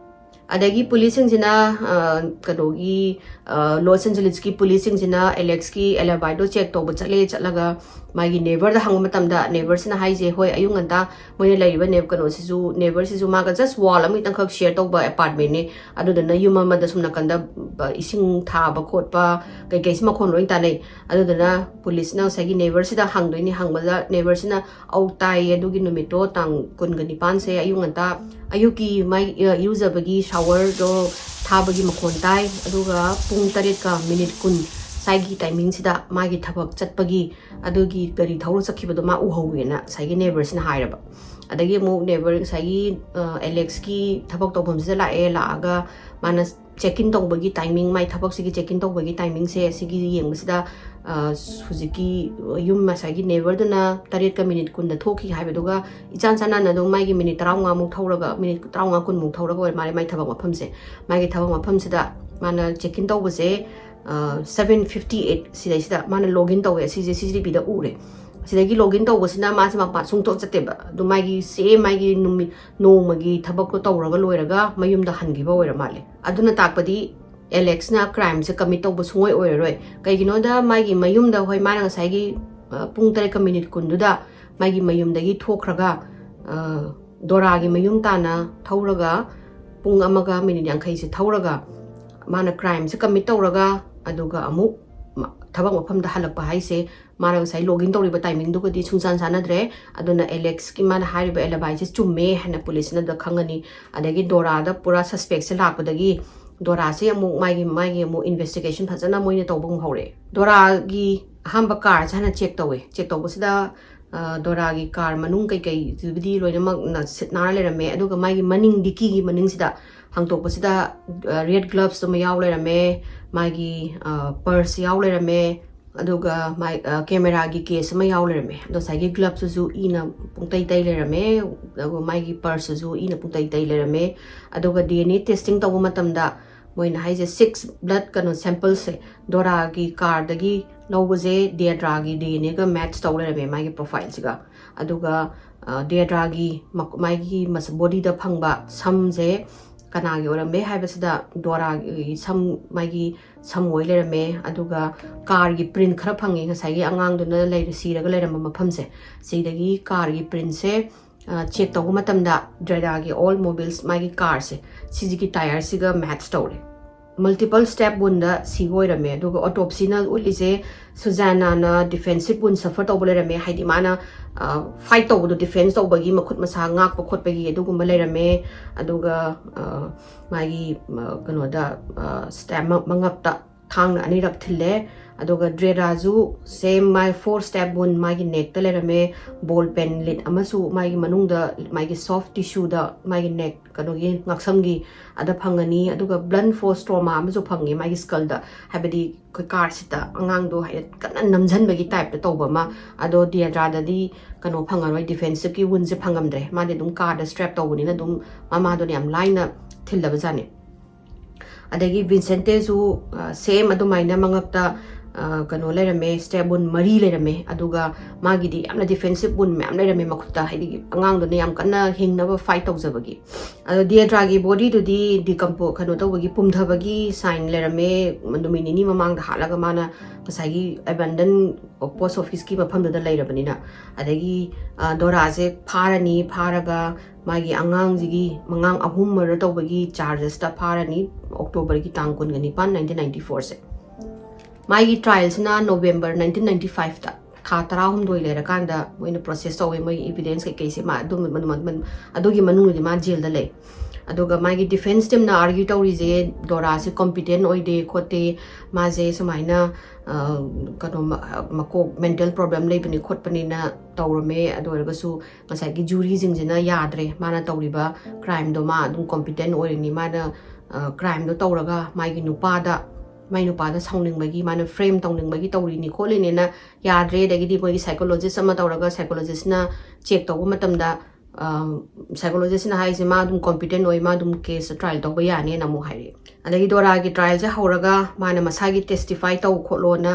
ꯑꯗꯒꯤ ꯄꯨꯂꯤꯁꯁꯤꯡꯁꯤꯅ, ꯑ, ꯀꯩꯅꯣꯒꯤ, ꯑ, ꯂꯣꯁ ꯑꯦꯟꯖꯦꯂꯤꯁꯀꯤ ꯄꯨꯂꯤꯁꯁꯤꯡꯁꯤꯅ ꯑꯦꯂꯦꯛꯁꯀꯤ ꯑꯦꯂꯤꯕꯥꯏꯗꯣ ꯆꯦꯛ ꯇꯧꯕ ꯆꯠꯂꯦ꯫ ꯆꯠꯂꯒ ꯃꯥꯒꯤ ꯅꯦꯕꯔꯗ ꯍꯪꯕ ꯃꯇꯝꯗ, ꯅꯦꯕꯔꯁꯤꯅ ꯍꯥꯏꯁꯦ, ꯍꯣꯏ, ꯑꯌꯨꯛ ꯉꯟꯇꯥ ꯃꯣꯏꯅ ꯂꯩꯔꯤꯕ ꯅꯦ-, ꯀꯩꯅꯣꯁꯤꯁꯨ, ꯅꯦꯕꯔꯁꯤꯁꯨ ꯃꯥꯒ ꯖꯁ ꯋꯥꯜ ꯑꯃꯈꯛꯇꯪꯈꯛ ꯁꯤꯌꯔ ꯇꯧꯕ ꯑꯦꯄꯥꯔꯠꯃꯦꯟꯅꯦ꯫ ꯑꯗꯨꯗꯨꯅ ꯌꯨꯝ ꯑꯃꯗ ꯁꯨꯝ ꯅꯥꯀꯟꯗ, ꯕ-, ꯏꯁꯤꯡ ꯊꯥꯕ ꯈꯣꯠꯄ ꯀꯩꯀꯩꯁꯤ ꯃꯈꯣꯟ ꯂꯣꯏ ꯇꯥꯟꯅꯩ꯫ ꯑꯗꯨꯗꯨꯅ ꯄꯨꯂꯤꯁꯅ ꯉꯁꯥꯏꯒꯤ ꯅꯦꯕꯔꯁꯤꯗ ꯍꯪꯗꯣꯏꯅꯤ꯫ ꯍꯪꯕꯗ ꯅꯦꯕꯔꯁꯤꯅ, "ꯑꯧ, ꯇꯥꯏꯌꯦ, ꯑꯗꯨꯒꯤ ꯅꯨꯃꯤꯠꯇꯣ ꯇꯥꯡ ꯀꯨꯟꯒ ꯅꯤꯄꯥꯟꯁꯦ ꯑꯌꯨꯛ ꯉꯟꯇꯥ, ꯑꯌꯨꯛꯀꯤ ꯃꯥꯏ, ꯑ, ꯏꯔꯨꯖꯕꯒꯤ ꯁꯥꯋꯔꯗꯣ ꯊꯥꯕꯒꯤ ꯃꯈꯣꯟ ꯇꯥꯏ, ꯑꯗꯨꯒ ꯄꯨꯡ ꯇꯔꯦꯠꯀ ꯃꯤꯅꯤꯠ ꯀꯨꯟ ꯁ꯭ꯋꯥꯏꯒꯤ ꯇꯥꯏꯃꯤꯡꯁꯤꯗ ꯃꯥꯒꯤ ꯊꯕꯛ ꯆꯠꯄꯒꯤ ꯑꯗꯨꯒꯤ ꯒꯥꯔꯤ ꯊꯧꯔ ꯆꯠꯈꯤꯕꯗꯣ ꯃꯥ ꯎꯍꯧꯋꯦꯅ" ꯉꯁꯥꯏꯒꯤ ꯅꯦꯕꯔꯁꯤꯅ ꯍꯥꯏꯔꯕ꯫ ꯑꯗꯒꯤ ꯑꯃꯨꯛ ꯅꯦꯕꯔ ꯉꯁꯥꯏꯒꯤ, ꯑ, ꯑꯦꯂꯦꯛꯁꯀꯤ ꯊꯕꯛ ꯇꯧꯐꯝꯁꯤꯗ ꯂꯥꯛꯑꯦ꯫ ꯂꯥꯛꯑꯒ ꯃꯥꯅ ꯆꯦꯛ ꯏꯟ ꯇꯧꯕꯒꯤ ꯇꯥꯏꯃꯤꯡ, ꯃꯥꯏ ꯊꯕꯛꯁꯤꯒꯤ ꯆꯦꯛ ꯏꯟ ꯇꯧꯕꯒꯤ ꯇꯥꯏꯃꯤꯡꯁꯦ, ꯁꯤꯒꯤ ꯌꯦꯡꯕꯁꯤꯗ, ꯑ, ꯍꯧꯖꯤꯛꯀꯤ ꯌꯨꯝ ꯉꯁꯥꯏꯒꯤ ꯅꯦꯕꯔꯗꯨꯅ ꯇꯔꯦꯠꯀ ꯃꯤꯅꯤꯠ ꯀꯨꯟꯗ ꯊꯣꯛꯈꯤ ꯍꯥꯏꯕꯗꯨꯒ ꯏꯆꯥꯟ ꯆꯥꯟꯅꯅ ꯑꯗꯨꯝ ꯃꯥꯒꯤ ꯃꯤꯅꯤꯠ ꯇꯔꯥꯃꯉꯥꯃꯨꯛ ꯊꯧꯔꯒ, ꯃꯤꯅꯤꯠ ꯇꯔꯥꯃꯉꯥ ꯀꯨꯟꯃꯨꯛ ꯊꯧꯔꯒ ꯑꯣꯏꯔ ꯃꯥꯜꯂꯦ ꯃꯥꯏ ꯊꯕꯛ ꯃꯐꯝꯁꯦ꯫ ꯃꯥꯒꯤ ꯊꯕꯛ ꯃꯐꯝꯁꯤꯗ ꯃꯥꯅ ꯆꯦꯛ ꯏꯟ ꯇꯧꯕꯁꯦ, ꯑ, seven fifty eight ꯁꯤꯗꯩꯁꯤꯗ ꯃꯥꯅ ꯂꯣꯒ ꯏꯟ ꯇꯧꯋꯦ꯫ ꯑꯁꯤꯁꯦ ꯁꯤ ꯁꯤ ꯇꯤ ꯚꯤꯗ ꯎꯔꯦ꯫ ꯑꯁꯤꯗꯒꯤ ꯂꯣꯒ ꯏꯟ ꯇꯧꯕꯁꯤꯅ ꯃꯥꯁꯦ ꯃꯄꯥꯟ ꯁꯨꯡꯊꯣꯛ ꯆꯠꯇꯦꯕ꯫ ꯑꯗꯨ ꯃꯥꯒꯤ ꯁꯦꯝ ꯃꯥꯒꯤ ꯅꯨꯃꯤꯠ, ꯅꯣꯡꯃꯒꯤ ꯊꯕꯛꯇꯣ ꯇꯧꯔꯒ ꯂꯣꯏꯔꯒ ꯃꯌꯨꯝꯗ ꯍꯟꯈꯤꯕ ꯑꯣꯏꯔ ꯃꯥꯜꯂꯦ꯫ ꯑꯗꯨꯅ ꯇꯥꯛꯄꯗꯤ ꯑꯦꯂꯦꯛꯁꯅ ꯀ꯭ꯔꯥꯏꯝꯁꯦ ꯀꯃꯤꯠ ꯇꯧꯕ ꯁꯨꯡꯑꯣꯏ ꯑꯣꯏꯔꯔꯣꯏ꯫ ꯀꯩꯒꯤꯅꯣꯗ ꯃꯥꯒꯤ ꯃꯌꯨꯝꯗ, ꯍꯣꯏ, ꯃꯥꯅ ꯉꯁꯥꯏꯒꯤ, ꯑ, ꯄꯨꯡ ꯇꯔꯦꯠꯀ ꯃꯤꯅꯤꯠ ꯀꯨꯟꯗꯨꯗ ꯃꯥꯒꯤ ꯃꯌꯨꯝꯗꯒꯤ ꯊꯣꯛꯈ꯭ꯔꯒ, ꯑ, ꯗꯣꯔꯥꯒꯤ ꯃꯌꯨꯝ ꯇꯥꯅ ꯊꯧꯔꯒ ꯄꯨꯡ ꯑꯃꯒ ꯃꯤꯅꯤꯠ ꯌꯥꯡꯈꯩꯁꯦ ꯊꯧꯔꯒ ꯃꯥꯅ ꯀ꯭ꯔꯥꯏꯝꯁꯦ ꯀꯃꯤꯠ ꯇꯧꯔꯒ ꯑꯗꯨꯒ ꯑꯃꯨꯛ ꯃ-, ꯊꯕꯛ ꯃꯐꯝꯗ ꯍꯜꯂꯛꯄ ꯍꯥꯏꯁꯦ, ꯃꯥꯅ ꯉꯁꯥꯏ ꯂꯣꯒ ꯏꯟ ꯇꯧꯔꯤꯕ ꯇꯥꯏꯃꯤꯡꯗꯨꯒꯗꯤ ꯁꯨꯡꯆꯥꯟ ꯆꯥꯟꯅꯗ꯭ꯔꯦ꯫ ꯑꯗꯨꯅ ꯑꯦꯂꯦꯛꯁꯀꯤ ꯃꯥꯅ ꯍꯥꯏꯔꯤꯕ ꯑꯦꯂꯤꯕꯥꯏꯁꯦ ꯆꯨꯝꯃꯦ ꯍꯥꯏꯅ ꯄꯨꯂꯤꯁꯅ ꯑꯗꯨꯗ ꯈꯪꯉꯅꯤ꯫ ꯑꯗꯒꯤ ꯗꯣꯔꯥꯗ ꯄꯨꯔꯥ ꯁꯁꯄꯦꯛꯁꯦ ꯂꯥꯛꯄꯗꯒꯤ ꯗꯣꯔꯥꯁꯦ ꯑꯃꯨꯛ ꯃꯥꯒꯤ, ꯃꯥꯒꯤ ꯑꯃꯨꯛ ꯏꯟꯚꯦꯁꯇꯤꯒꯦꯁꯟ ꯐꯖꯅ ꯃꯣꯏꯅ ꯇꯧꯕ ꯑꯃꯨꯛ ꯍꯧꯔꯛꯑꯦ꯫ ꯗꯣꯔꯥꯒꯤ ꯑꯍꯥꯟꯕ ꯀꯥꯔꯁꯦ ꯍꯥꯟꯅ ꯆꯦꯛ ꯇꯧꯋꯦ꯫ ꯆꯦꯛ ꯇꯧꯕꯁꯤꯗ, ꯑ, ꯗꯣꯔꯥꯒꯤ ꯀꯥꯔ ꯃꯅꯨꯡ ꯀꯩꯀꯩꯗꯨꯕꯨꯗꯤ ꯂꯣꯏꯅꯃꯛꯅ ꯁꯤꯠ ꯅꯥꯟꯅ ꯂꯩꯔꯝꯃꯦ꯫ ꯑꯗꯨꯒ ꯃꯥꯒꯤ ꯃꯅꯤꯡ ꯗꯤꯛꯀꯤꯒꯤ ꯃꯅꯤꯡꯁꯤꯗ ꯍꯥꯡꯇꯣꯛꯄꯁꯤꯗ, ꯑ, ꯔꯦꯗ ꯒ꯭ꯂꯚꯁ ꯑꯃ ꯌꯥꯎ ꯂꯩꯔꯝꯃꯦ, ꯃꯥꯒꯤ, ꯑ, ꯄꯔꯁ ꯌꯥꯎ ꯂꯩꯔꯝꯃꯦ, ꯑꯗꯨꯒ ꯃꯥꯏ ꯀꯦꯃꯦꯔꯥꯒꯤ ꯀꯦꯁ ꯑꯃ ꯌꯥꯎ ꯂꯩꯔꯝꯃꯦ꯫ ꯑꯗꯣ ꯉꯁꯥꯏꯒꯤ ꯒ꯭ꯂꯞꯁꯇꯨꯁꯨ ꯏꯅ ꯄꯨꯡꯇꯩ ꯇꯩ ꯂꯩꯔꯝꯃꯦ꯫ ꯑꯗꯨꯒ ꯃꯥꯒꯤ ꯄꯔꯁꯇꯨꯁꯨ ꯏꯅ ꯄꯨꯡꯇꯩ ꯇꯩ ꯂꯩꯔꯝꯃꯦ꯫ ꯑꯗꯨꯒ ꯗꯤ ꯑꯦꯟ ꯑꯦ ꯇꯦꯁꯇꯤꯡ ꯇꯧꯕ ꯃꯇꯝꯗ ꯃꯣꯏꯅ ꯍꯥꯏꯁꯦ ꯁꯤꯛꯁ ꯕ꯭ꯂꯠ ꯀꯩꯅꯣ ꯁꯦꯝꯄꯜꯁꯦ ꯗꯣꯔꯥꯒꯤ ꯀꯥꯔꯗꯒꯤ ꯂꯧꯕꯁꯦ ꯗꯤꯌꯥꯗ꯭ꯔꯥꯒꯤ ꯗꯤ ꯑꯦꯟ ꯑꯦꯒ ꯃꯦꯠꯆ ꯇꯧ ꯂꯩꯔꯝꯃꯦ ꯃꯥꯒꯤ ꯄ꯭ꯔꯣꯐꯥꯏꯜꯁꯤꯒ꯫ ꯑꯗꯨꯒ ꯗꯤꯌꯥꯗ꯭ꯔꯥꯒꯤ ꯃꯥꯒꯤ ꯕꯣꯗꯤꯗ ꯐꯪꯕ ꯁꯝꯁꯦ ꯀꯅꯥꯒꯤ ꯑꯣꯏꯔꯝꯃꯦ ꯍꯥꯏꯕꯁꯤꯗ ꯗꯣꯔꯥꯒꯤ ꯁꯝ, ꯃꯥꯒꯤ ꯁꯝ ꯑꯣꯏ ꯂꯩꯔꯝꯃꯦ꯫ ꯑꯗꯨꯒ ꯀꯥꯔꯒꯤ ꯄ꯭ꯔꯤꯟ ꯈꯔ ꯐꯪꯉꯦ, ꯉꯁꯥꯏꯒꯤ ꯑꯉꯥꯡꯗꯨꯅ ꯂꯩꯔ ꯁꯤꯔꯒ ꯂꯩꯔꯝꯕ ꯃꯐꯝꯁꯦ꯫ ꯁꯤꯗꯒꯤ ꯀꯥꯔꯒꯤ ꯄ꯭ꯔꯤꯟꯁꯦ ꯆꯦꯛ ꯇꯧꯕ ꯃꯇꯝꯗ ꯗ꯭ꯔꯦꯗꯥꯒꯤ ꯑꯣꯜ ꯃꯣꯕꯤꯜꯁ, ꯃꯥꯒꯤ ꯀꯥꯔꯁꯦ, ꯁꯤꯁꯤꯒꯤ ꯇꯥꯌꯔꯁꯤꯒ ꯃꯦꯠꯆ ꯇꯧꯔꯦ꯫ ꯃꯜꯇꯤꯄꯜ ꯁ꯭ꯇꯦꯞ ꯋꯨꯟꯗ ꯁꯤꯕ ꯑꯣꯏꯔꯝꯃꯦ꯫ ꯑꯗꯨꯒ ꯑꯣꯇꯣꯞꯁꯤꯅ ꯎꯠꯂꯤꯁꯦ ꯁꯨꯖꯥꯅꯥꯅ ꯗꯤꯐꯦꯟꯁꯤꯞ ꯋꯨꯟ ꯁꯐꯔ ꯇꯧꯕ ꯂꯩꯔꯝꯃꯦ, ꯍꯥꯏꯗꯤ ꯃꯥꯅ ꯐꯥꯏꯠ ꯇꯧꯕꯗꯣ, ꯗꯤꯐꯦꯟꯁ ꯇꯧꯕꯒꯤ, ꯃꯈꯨꯠ ꯃꯁꯥ ꯉꯥꯛꯄ ꯈꯣꯠꯄꯒꯤ ꯑꯗꯨꯒꯨꯝꯕ ꯂꯩꯔꯝꯃꯦ꯫ ꯑꯗꯨꯒ ꯃꯥꯒꯤ ꯀꯩꯅꯣꯗ ꯁ꯭ꯇꯦꯞ ꯃꯉꯛꯇ ꯊꯥꯡꯅ ꯑꯅꯤꯔꯛ ꯊꯤꯜꯂꯦ꯫ ꯑꯗꯨꯒ ꯗ꯭ꯔꯦꯗꯥꯁꯨ ꯁꯦꯝ ꯃꯥꯏ ꯐꯣꯔ ꯁ꯭ꯇꯦꯞ ꯋꯨꯟ ꯃꯥꯒꯤ ꯅꯦꯛꯇ ꯂꯩꯔꯝꯃꯦ꯫ ꯕꯣꯜ ꯄꯦꯟ ꯂꯤꯠ ꯑꯃꯁꯨ ꯃꯥꯒꯤ ꯃꯅꯨꯡꯗ, ꯃꯥꯒꯤ ꯁꯣꯐ ꯇꯤꯁꯨꯗ, ꯃꯥꯒꯤ ꯅꯦꯛ ꯀꯩꯅꯣꯒꯤ ꯉꯛꯁꯝꯒꯤ ꯑꯗ ꯐꯪꯉꯅꯤ꯫ ꯑꯗꯨꯒ ꯕ꯭ꯂꯟ ꯐꯣꯔꯁ ꯇ꯭ꯔꯣꯃꯥ ꯑꯃꯁꯨ ꯐꯪꯉꯦ ꯃꯥꯒꯤ ꯁ꯭ꯀꯜꯗ, ꯍꯥꯏꯕꯗꯤ ꯑꯩꯈꯣꯏ ꯀꯥꯔꯁꯤꯗ ꯑꯉꯥꯡꯗꯣ ꯍꯥꯏꯗꯤ ꯀꯟꯅ ꯅꯝꯁꯤꯟꯕꯒꯤ ꯇꯥꯏꯞꯇ ꯇꯧꯕ ꯑꯃ꯫ ꯑꯗꯣ ꯗꯤꯌꯥꯗ꯭ꯔꯥꯗꯗꯤ ꯀꯩꯅꯣ ꯐꯪꯉꯔꯣꯏ, ꯗꯤꯐꯦꯟꯁꯤꯞꯀꯤ ꯋꯨꯟꯁꯦ ꯐꯪꯉꯝꯗ꯭ꯔꯦ꯫ ꯃꯥꯗꯤ ꯑꯗꯨꯝ ꯀꯥꯔꯗ ꯁ꯭ꯇ꯭ꯔꯦꯞ ꯇꯧꯕꯅꯤꯅ ꯑꯗꯨꯝ ꯃꯃꯥꯗꯨꯅ ꯌꯥꯝ ꯂꯥꯏꯅ ꯊꯤꯜꯂꯕꯖꯥꯠꯅꯤ꯫ ꯑꯗꯒꯤ ꯚꯤꯟꯁꯦꯟꯇꯦꯁꯨ ꯁꯦꯝ ꯑꯗꯨꯃꯥꯏꯅ ꯃꯉꯛꯇ ꯀꯩꯅꯣ ꯂꯩꯔꯝꯃꯦ, ꯁ꯭ꯇꯦꯞ ꯋꯨꯟ ꯃꯔꯤ ꯂꯩꯔꯝꯃꯦ꯫ ꯑꯗꯨꯒ ꯃꯥꯒꯤꯗꯤ ꯌꯥꯝꯅ ꯗꯤꯐꯦꯟꯁꯤꯞ ꯋꯨꯟ ꯃꯌꯥꯝ ꯂꯩꯔꯝꯃꯦ ꯃꯈꯨꯠꯇ, ꯍꯥꯏꯗꯤ ꯑꯉꯥꯡꯗꯨꯅ ꯌꯥꯝ ꯀꯟꯅ ꯍꯤꯡꯅꯕ ꯐꯥꯏꯠ ꯇꯧꯖꯕꯒꯤ꯫ ꯑꯗꯣ ꯗꯤꯌꯥꯗ꯭ꯔꯥꯒꯤ ꯕꯣꯗꯤꯗꯨꯗꯤ ꯗꯤꯀꯝꯄꯣ ꯀꯩꯅꯣ ꯇꯧꯕꯒꯤ, ꯄꯨꯝꯊꯕꯒꯤ ꯁꯥꯏꯟ ꯂꯩꯔꯝꯃꯦ꯫ ꯅꯨꯃꯤꯠ ꯅꯤꯅꯤ ꯃꯃꯥꯡꯗ ꯍꯥꯠꯂꯒ ꯃꯥꯅ ꯉꯁꯥꯏꯒꯤ ꯑꯦꯕꯦꯟꯗꯟ ꯄꯣꯁ ꯑꯣꯐꯤꯁꯀꯤ ꯃꯐꯝꯗꯨꯗ ꯂꯩꯔꯕꯅꯤꯅ꯫ ꯑꯗꯒꯤ ꯗꯣꯔꯥꯁꯦ ꯐꯥꯔꯅꯤ, ꯐꯥꯔꯒ ꯃꯥꯒꯤ ꯑꯉꯥꯡꯁꯤꯒꯤ, ꯑꯉꯥꯡ ꯑꯍꯨꯝ ꯃꯔꯗꯔ ꯇꯧꯕꯒꯤ ꯆꯥꯔꯖꯦꯁꯇ ꯐꯥꯔꯅꯤ, ꯑꯣꯛꯇꯣꯕꯔꯒꯤ ꯇꯥꯡ ꯀꯨꯟꯒ ꯅꯤꯄꯥꯟ, ꯅꯥꯏꯟꯇꯤꯟ ꯅꯥꯏꯟꯇꯤ ꯐꯣꯔꯁꯦ꯫ ꯃꯥꯒꯤ ꯇ꯭ꯔꯥꯏꯜꯁꯤꯅ ꯅꯣꯕꯦꯝꯕꯔ ꯅꯥꯏꯟꯇꯤꯟ ꯅꯥꯏꯟꯇꯤ ꯐꯥꯏꯚꯇ, ꯊꯥ ꯇꯔꯥꯍꯨꯝꯗꯣꯏ ꯂꯩꯔꯀꯥꯟꯗ ꯃꯣꯏꯅ ꯄ꯭ꯔꯣꯁꯦꯁ ꯇꯧꯋꯦ, ꯃꯣꯏꯒꯤ ꯏꯕꯤꯗꯦꯟꯁ ꯀꯩꯀꯩꯁꯦ꯫ ꯃꯥ ꯑꯗꯨꯝ ꯃꯅꯨꯡ-, ꯃꯅꯨꯡ-, ꯑꯗꯨꯒꯤ ꯃꯅꯨꯡꯗꯗꯤ ꯃꯥ ꯖꯦꯜꯗ ꯂꯩ꯫ ꯑꯗꯨꯒ ꯃꯥꯒꯤ ꯗꯤꯐꯦꯟꯁ ꯇꯤꯝꯅ ꯑꯥꯔꯒ꯭ꯌꯨ ꯇꯧꯔꯤꯁꯦ ꯗꯣꯔꯥꯁꯦ ꯀꯣꯝꯄꯤꯇꯦꯟ ꯑꯣꯏꯗꯦ ꯈꯣꯠꯇꯦ, ꯃꯥꯁꯦ ꯁꯨꯃꯥꯏꯅ ꯀꯩꯅꯣ ꯃꯀꯣꯛ ꯃꯦꯟꯇꯦꯜ ꯄ꯭ꯔꯣꯕ꯭ꯂꯦꯝ ꯂꯩꯕꯅꯤ ꯈꯣꯠꯄꯅꯤꯅ ꯇꯧꯔꯝꯃꯦ꯫ ꯑꯗꯨ ꯑꯣꯏꯔꯒꯁꯨ ꯉꯁꯥꯏꯒꯤ ꯖꯨꯔꯤꯁꯤꯡꯁꯤꯅ ꯌꯥꯗ꯭ꯔꯦ, ꯃꯥꯅ ꯇꯧꯔꯤꯕ ꯀ꯭ꯔꯥꯏꯝꯗꯣ ꯃꯥ ꯑꯗꯨꯝ ꯀꯣꯝꯄꯤꯇꯦꯟ ꯑꯣꯏꯔꯤꯅꯤ, ꯃꯥꯅ ꯀ꯭ꯔꯥꯏꯝꯗꯣ ꯇꯧꯔꯒ ꯃꯥꯒꯤ ꯅꯨꯄꯥꯗ ꯃꯥꯏ ꯅꯨꯄꯥꯗ ꯁꯥꯎꯅꯤꯡꯕꯒꯤ, ꯃꯥꯅ frame ꯇꯧꯅꯤꯡꯕꯒꯤ ꯇꯧꯔꯤꯅꯤ ꯈꯣꯠꯂꯤꯅꯦꯅ ꯌꯥꯗ꯭ꯔꯦ꯫ ꯑꯗꯒꯤꯗꯤ ꯃꯣꯏꯒꯤ psychologist ꯑꯃ ꯇꯧꯔꯒ psychologistꯅ check ꯇꯧꯕ ꯃꯇꯝꯗ, psychologistꯅ ꯍꯥꯏꯁꯦ ꯃꯥ ꯑꯗꯨꯝ competent ꯑꯣꯏ, ꯃꯥ ꯑꯗꯨꯝ case trial ꯇꯧꯕ ꯌꯥꯅꯤꯅ ꯑꯃꯨꯛ ꯍꯥꯏꯔꯛꯑꯦ꯫ ꯑꯗꯒꯤ ꯗꯣꯔꯥꯒꯤ trialꯁꯦ ꯍꯧꯔꯒ ꯃꯥꯅ ꯃꯁꯥꯒꯤ testify ꯇꯧ ꯈꯣꯠꯂꯣꯅ,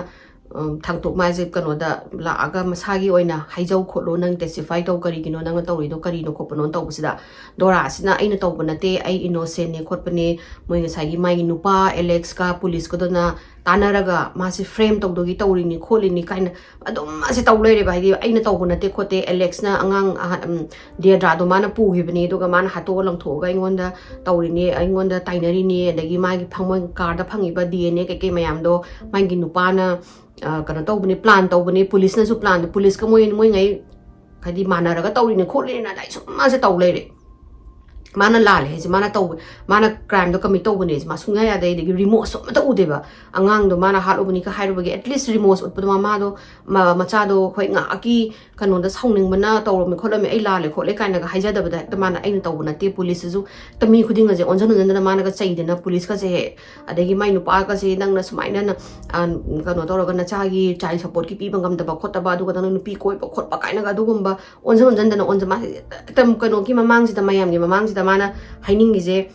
ꯎꯝ, ꯊꯥꯡꯇꯣꯛ ꯃꯥꯁꯦ ꯀꯩꯅꯣꯗ ꯂꯥꯛꯑꯒ ꯃꯁꯥꯒꯤ ꯑꯣꯏꯅ ꯍꯥꯏꯖꯧ ꯈꯣꯠꯂꯣ, ꯅꯪ testify ꯇꯧ, ꯀꯔꯤꯒꯤꯅꯣ ꯅꯪꯅ ꯇꯧꯔꯤꯗꯣ, ꯀꯔꯤꯅꯣ ꯈꯣꯠꯄꯅꯣ ꯇꯧꯕꯁꯤꯗ ꯗꯣꯔꯥꯁꯤꯅ ꯑꯩꯅ ꯇꯧꯕ ꯅꯠꯇꯦ, ꯑꯩ innocentꯅꯦ ꯈꯣꯠꯄꯅꯦ, ꯃꯣꯏ ꯉꯁꯥꯏꯒꯤ ꯃꯥꯒꯤ ꯅꯨꯄꯥ Alexꯀ policeꯀꯗꯨꯅ ꯇꯥꯟꯅꯔꯒ ꯃꯥꯁꯦ frame ꯇꯧꯗꯣꯏꯒꯤ ꯇꯧꯔꯤꯅꯤ ꯈꯣꯠꯂꯤꯅꯤ ꯀꯥꯏꯅ ꯑꯗꯨꯝ ꯃꯥꯁꯦ ꯇꯧ ꯂꯩꯔꯦꯕ꯫ ꯍꯥꯏꯗꯤ ꯑꯩꯅ ꯇꯧꯕ ꯅꯠꯇꯦ ꯈꯣꯠꯇꯦ, Alexꯅ ꯑꯉꯥꯡ ꯑꯍ-, ꯎꯝ, ꯗꯤꯌꯗ꯭ꯔꯥꯗꯣ ꯃꯥꯅ ꯄꯨꯈꯤꯕꯅꯤ, ꯑꯗꯨꯒ ꯃꯥꯅ ꯍꯥꯠꯇꯣꯛꯑ ꯂꯪꯊꯣꯛꯑꯒ ꯑꯩꯉꯣꯟꯗ ꯇꯧꯔꯤꯅꯦ, ꯑꯩꯉꯣꯟꯗ ꯇꯥꯏꯅꯔꯤꯅꯦ, ꯑꯗꯒꯤ ꯃꯥꯒꯤ ꯐꯪ-, ꯃꯣꯏ carꯗ ꯐꯪꯉꯤꯕ DNA ꯀꯩꯀꯩ ꯃꯌꯥꯝꯗꯣ ꯃꯥꯒꯤ ꯅꯨꯄꯥꯅ, ꯑ, ꯀꯩꯅꯣ ꯇꯧꯕꯅꯦ, plan ꯇꯧꯕꯅꯦ, policeꯅꯁꯨ plan, policeꯀ ꯃꯣꯏ, ꯃꯣꯏꯉꯩ ꯍꯥꯏꯗꯤ ꯃꯥꯟꯅꯔꯒ ꯇꯧꯔꯤꯅꯦ ꯈꯣꯠꯂꯤꯅꯦꯅ ꯑꯩ ꯁꯨꯝ ꯃꯥꯁꯦ ꯇꯧ ꯂꯩꯔꯦ꯫ ꯃꯥꯅ ꯂꯥꯜꯂꯦ ꯍꯥꯏꯁꯦ, ꯃꯥꯅ ꯇꯧꯕ, ꯃꯥꯅ crimeꯗꯣ commit ꯇꯧꯕꯅꯦ ꯍꯥꯏꯁꯦ ꯃꯥ ꯁꯨꯡꯌꯥ ꯌꯥꯗꯦ꯫ ꯑꯗꯒꯤ remorse ꯑꯃꯇ ꯎꯗꯦꯕ꯫ ꯑꯉꯥꯡꯗꯣ ꯃꯥꯅ ꯍꯥꯠꯂꯨꯕꯅꯤꯒ ꯍꯥꯏꯔꯨꯕꯒꯤ at least remorse ꯎꯠꯄꯗꯣ ꯃꯃꯥꯗꯣ, ꯃ-, ꯃꯆꯥꯗꯣ ꯍꯣꯏ ꯉꯥꯏꯍꯥꯛꯀꯤ ꯀꯩꯅꯣꯗ ꯁꯥꯎꯅꯤꯡꯕꯅ ꯇꯧꯔꯝꯃꯦ ꯈꯣꯠꯂꯝꯃꯦ, ꯑꯩ ꯂꯥꯜꯂꯦ ꯈꯣꯠꯂꯦ ꯀꯥꯏꯅꯒ ꯍꯥꯏꯖꯗꯕꯗ ꯍꯦꯛꯇ ꯃꯥꯅ ꯑꯩꯅ ꯇꯧꯕ ꯅꯠꯇꯦ, policeꯁꯤꯁꯨ ꯍꯦꯛꯇ ꯃꯤ ꯈꯨꯗꯤꯡꯒꯁꯦ ꯑꯣꯟꯁꯤꯟ ꯑꯣꯟꯁꯤꯟꯗꯅ ꯃꯥꯅꯒ ꯆꯩꯗꯅ policeꯀꯁꯦ ꯍꯦꯛ, ꯑꯗꯒꯤ ꯃꯥꯏ ꯅꯨꯄꯥꯒꯁꯦ ꯅꯪꯅ ꯁꯨꯃꯥꯏꯅ ꯅ-, ꯑ, ꯀꯩꯅꯣ ꯇꯧꯔꯒ ꯅꯆꯥꯒꯤ child supportꯀꯤ ꯄꯤꯕ ꯉꯝꯗꯕ ꯈꯣꯠꯇꯕ, ꯑꯗꯨꯒ ꯅꯪꯅ ꯅꯨꯄꯤ ꯀꯣꯏꯕ ꯈꯣꯠꯄ ꯀꯥꯏꯅꯒ ꯑꯗꯨꯒꯨꯝꯕ ꯑꯣꯟꯁꯤꯟ ꯑꯣꯟꯁꯤꯟꯗꯅ ꯑꯣꯟꯁꯤꯟ ꯃꯥꯁꯦ ꯍꯦꯛꯇ ꯀꯩꯅꯣꯒꯤ ꯃꯃꯥꯡꯁꯤꯗ, ꯃꯌꯥꯝꯒꯤ ꯃꯃꯥꯡꯁꯤꯗ ꯃꯥꯅ ꯍꯥꯏꯅꯤꯡꯉꯤꯁꯦ,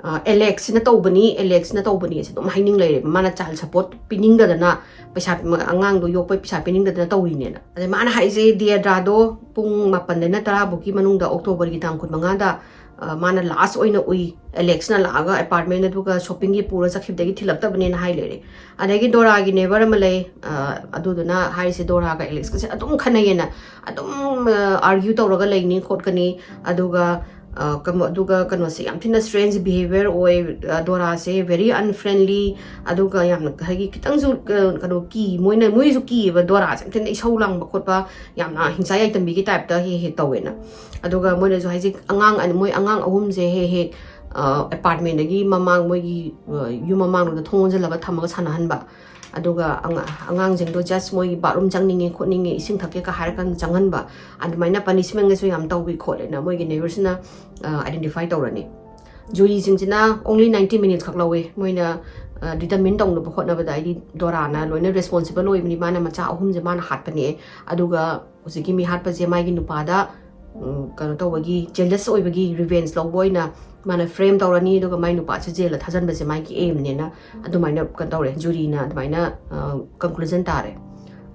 ꯑ, Alexꯁꯤꯅ ꯇꯧꯕꯅꯤ, Alexꯅ ꯇꯧꯕꯅꯤ ꯑꯁꯤ ꯑꯗꯨꯝ ꯍꯥꯏꯅꯤꯡ ꯂꯩꯔꯦꯕ꯫ ꯃꯥꯅ child support ꯄꯤꯅꯤꯡꯗꯗꯅ ꯄꯩꯁꯥ, ꯑꯉꯥꯡꯗꯣ ꯌꯣꯛꯄꯩ ꯄꯩꯁꯥ ꯄꯤꯅꯤꯡꯗꯗꯅ ꯇꯧꯔꯤꯅꯦꯅ꯫ ꯑꯗꯩ ꯃꯥꯅ ꯍꯥꯏꯁꯦ ꯗꯤꯌꯗ꯭ꯔꯥꯗꯣ ꯄꯨꯡ ꯃꯥꯄꯟꯗꯩꯅ ꯇꯔꯥ ꯐꯥꯎꯒꯤ ꯃꯅꯨꯡꯗ Octoberꯒꯤ ꯇꯥꯡ ꯀꯨꯟꯃꯉꯥꯗ, ꯑ, ꯃꯥꯅ last ꯑꯣꯏꯅ ꯎꯏ꯫ Alexꯅ ꯂꯥꯛꯑꯒ apartment ꯑꯗꯨꯒ shoppingꯒꯤ ꯄꯨꯔ ꯆꯠꯈꯤꯕꯗꯒꯤ ꯊꯤꯜꯂꯛꯇꯕꯅꯦꯅ ꯍꯥꯏ ꯂꯩꯔꯦ꯫ ꯑꯗꯒꯤ ꯗꯣꯔꯥꯒꯤ neighbor ꯑꯃ ꯂꯩ, ꯑ, ꯑꯗꯨꯗꯨꯅ ꯍꯥꯏꯔꯤꯁꯦ ꯗꯣꯔꯥꯒ Alexꯀꯁꯦ ꯑꯗꯨꯝ ꯈꯟꯅꯩꯌꯦꯅ, ꯑꯗꯨꯝ, ꯑ, argue ꯇꯧꯔꯒ ꯂꯩꯅꯤ ꯈꯣꯠꯀꯅꯤ, ꯑꯗꯨꯒ, ꯑ, ꯀꯩꯅꯣ, ꯑꯗꯨꯒ ꯀꯩꯅꯣꯁꯦ ꯌꯥꯝ ꯊꯤꯅ strange behavior ꯑꯣꯏ, ꯑ, ꯗꯣꯔꯥꯁꯦ very unfriendly, ꯑꯗꯨꯒ ꯌꯥꯝꯅ ꯍꯥꯏꯗꯤ ꯈꯤꯇꯪꯁꯨ, ꯑ, ꯀꯩꯅꯣ ꯀꯤ, ꯃꯣꯏꯅ, ꯃꯣꯏꯁꯨ ꯀꯤꯌꯦꯕ ꯗꯣꯔꯥꯁꯦ ꯌꯥꯝ ꯊꯤꯅ ꯏꯁꯧ ꯂꯥꯡꯕ ꯈꯣꯠꯄ, ꯌꯥꯝꯅ ꯍꯤꯡꯆꯥ ꯌꯥꯏꯇꯝꯕꯤꯒꯤ typeꯇ ꯍꯦꯛ ꯍꯦꯛ ꯇꯧꯋꯦꯅ꯫ ꯑꯗꯨꯒ ꯃꯣꯏꯅꯁꯨ ꯍꯥꯏꯁꯦ ꯑꯉꯥꯡ ꯑꯅꯤ, ꯃꯣꯏ ꯑꯉꯥꯡ ꯑꯍꯨꯝꯁꯦ ꯍꯦꯛ ꯍꯦꯛ, ꯑ, apartmentꯗꯒꯤ ꯃꯃꯥꯡ ꯃꯣꯏꯒꯤ, ꯑ, ꯌꯨꯝ ꯃꯃꯥꯡꯂꯣꯝꯗ ꯊꯣꯡ ꯂꯣꯟꯁꯤꯜꯂꯒ ꯊꯝꯃꯒ ꯁꯥꯟꯅꯍꯟꯕ꯫ ꯑꯗꯨꯒ ꯑꯉꯥ-, ꯑꯉꯥꯡꯁꯤꯡꯗꯣ just ꯃꯣꯏꯒꯤ bathroom ꯆꯪꯅꯤꯡꯉꯦ ꯈꯣꯠꯅꯤꯡꯉꯦ, ꯏꯁꯤꯡ ꯊꯛꯀꯦꯒ ꯍꯥꯏꯔꯀꯥꯟꯗ ꯆꯪꯍꯟꯕ, ꯑꯗꯨꯃꯥꯏꯅ punishmentꯒꯁꯨ ꯌꯥꯝ ꯇꯧꯏ ꯈꯣꯠꯂꯦꯅ ꯃꯣꯏꯒꯤ neighbourꯁꯤꯅ, ꯑ, identify ꯇꯧꯔꯅꯤ꯫ Juryꯁꯤꯡꯁꯤꯅ only ninety minutes ꯈꯛ ꯂꯧꯋꯦ꯫ ꯃꯣꯏꯅ, ꯗꯤꯇꯔꯃꯤꯟ ꯇꯧꯅꯕ ꯍꯣꯠꯅꯕꯗ ꯍꯥꯏꯗꯤ ꯗꯣꯔꯥꯅ ꯂꯣꯏꯅ ꯔꯦꯁꯄꯣꯟꯁꯤꯕꯜ ꯑꯣꯏꯕꯅꯤ, ꯃꯥꯅ ꯃꯆꯥ ꯑꯍꯨꯝꯁꯦ ꯃꯥꯅ ꯍꯥꯠꯄꯅꯦ꯫ ꯑꯗꯨꯒ ꯍꯧꯖꯤꯛꯀꯤ ꯃꯤ ꯍꯥꯠꯄꯁꯦ ꯃꯥꯒꯤ ꯅꯨꯄꯥꯗ ꯎꯝ, ꯀꯩꯅꯣ ꯇꯧꯕꯒꯤ, ꯖꯦꯂꯁ ꯑꯣꯏꯕꯒꯤ ꯔꯤꯚꯦꯟꯖ ꯂꯧꯕ ꯑꯣꯏꯅ ꯃꯥꯅ ꯐ꯭ꯔꯦꯝ ꯇꯧꯔꯅꯤ, ꯑꯗꯨꯒ ꯃꯥꯏ ꯅꯨꯄꯥꯁꯦ ꯖꯦꯜꯗ ꯊꯥꯖꯟꯕꯁꯦ ꯃꯥꯒꯤ ꯑꯦꯝꯅꯦꯅ ꯑꯗꯨꯃꯥꯏꯅ ꯀꯩꯅꯣ ꯇꯧꯔꯦ, ꯖꯨꯔꯤꯅ ꯑꯗꯨꯃꯥꯏꯅ ꯀꯟꯀ꯭ꯂꯨꯖꯟ ꯇꯥꯔꯦ꯫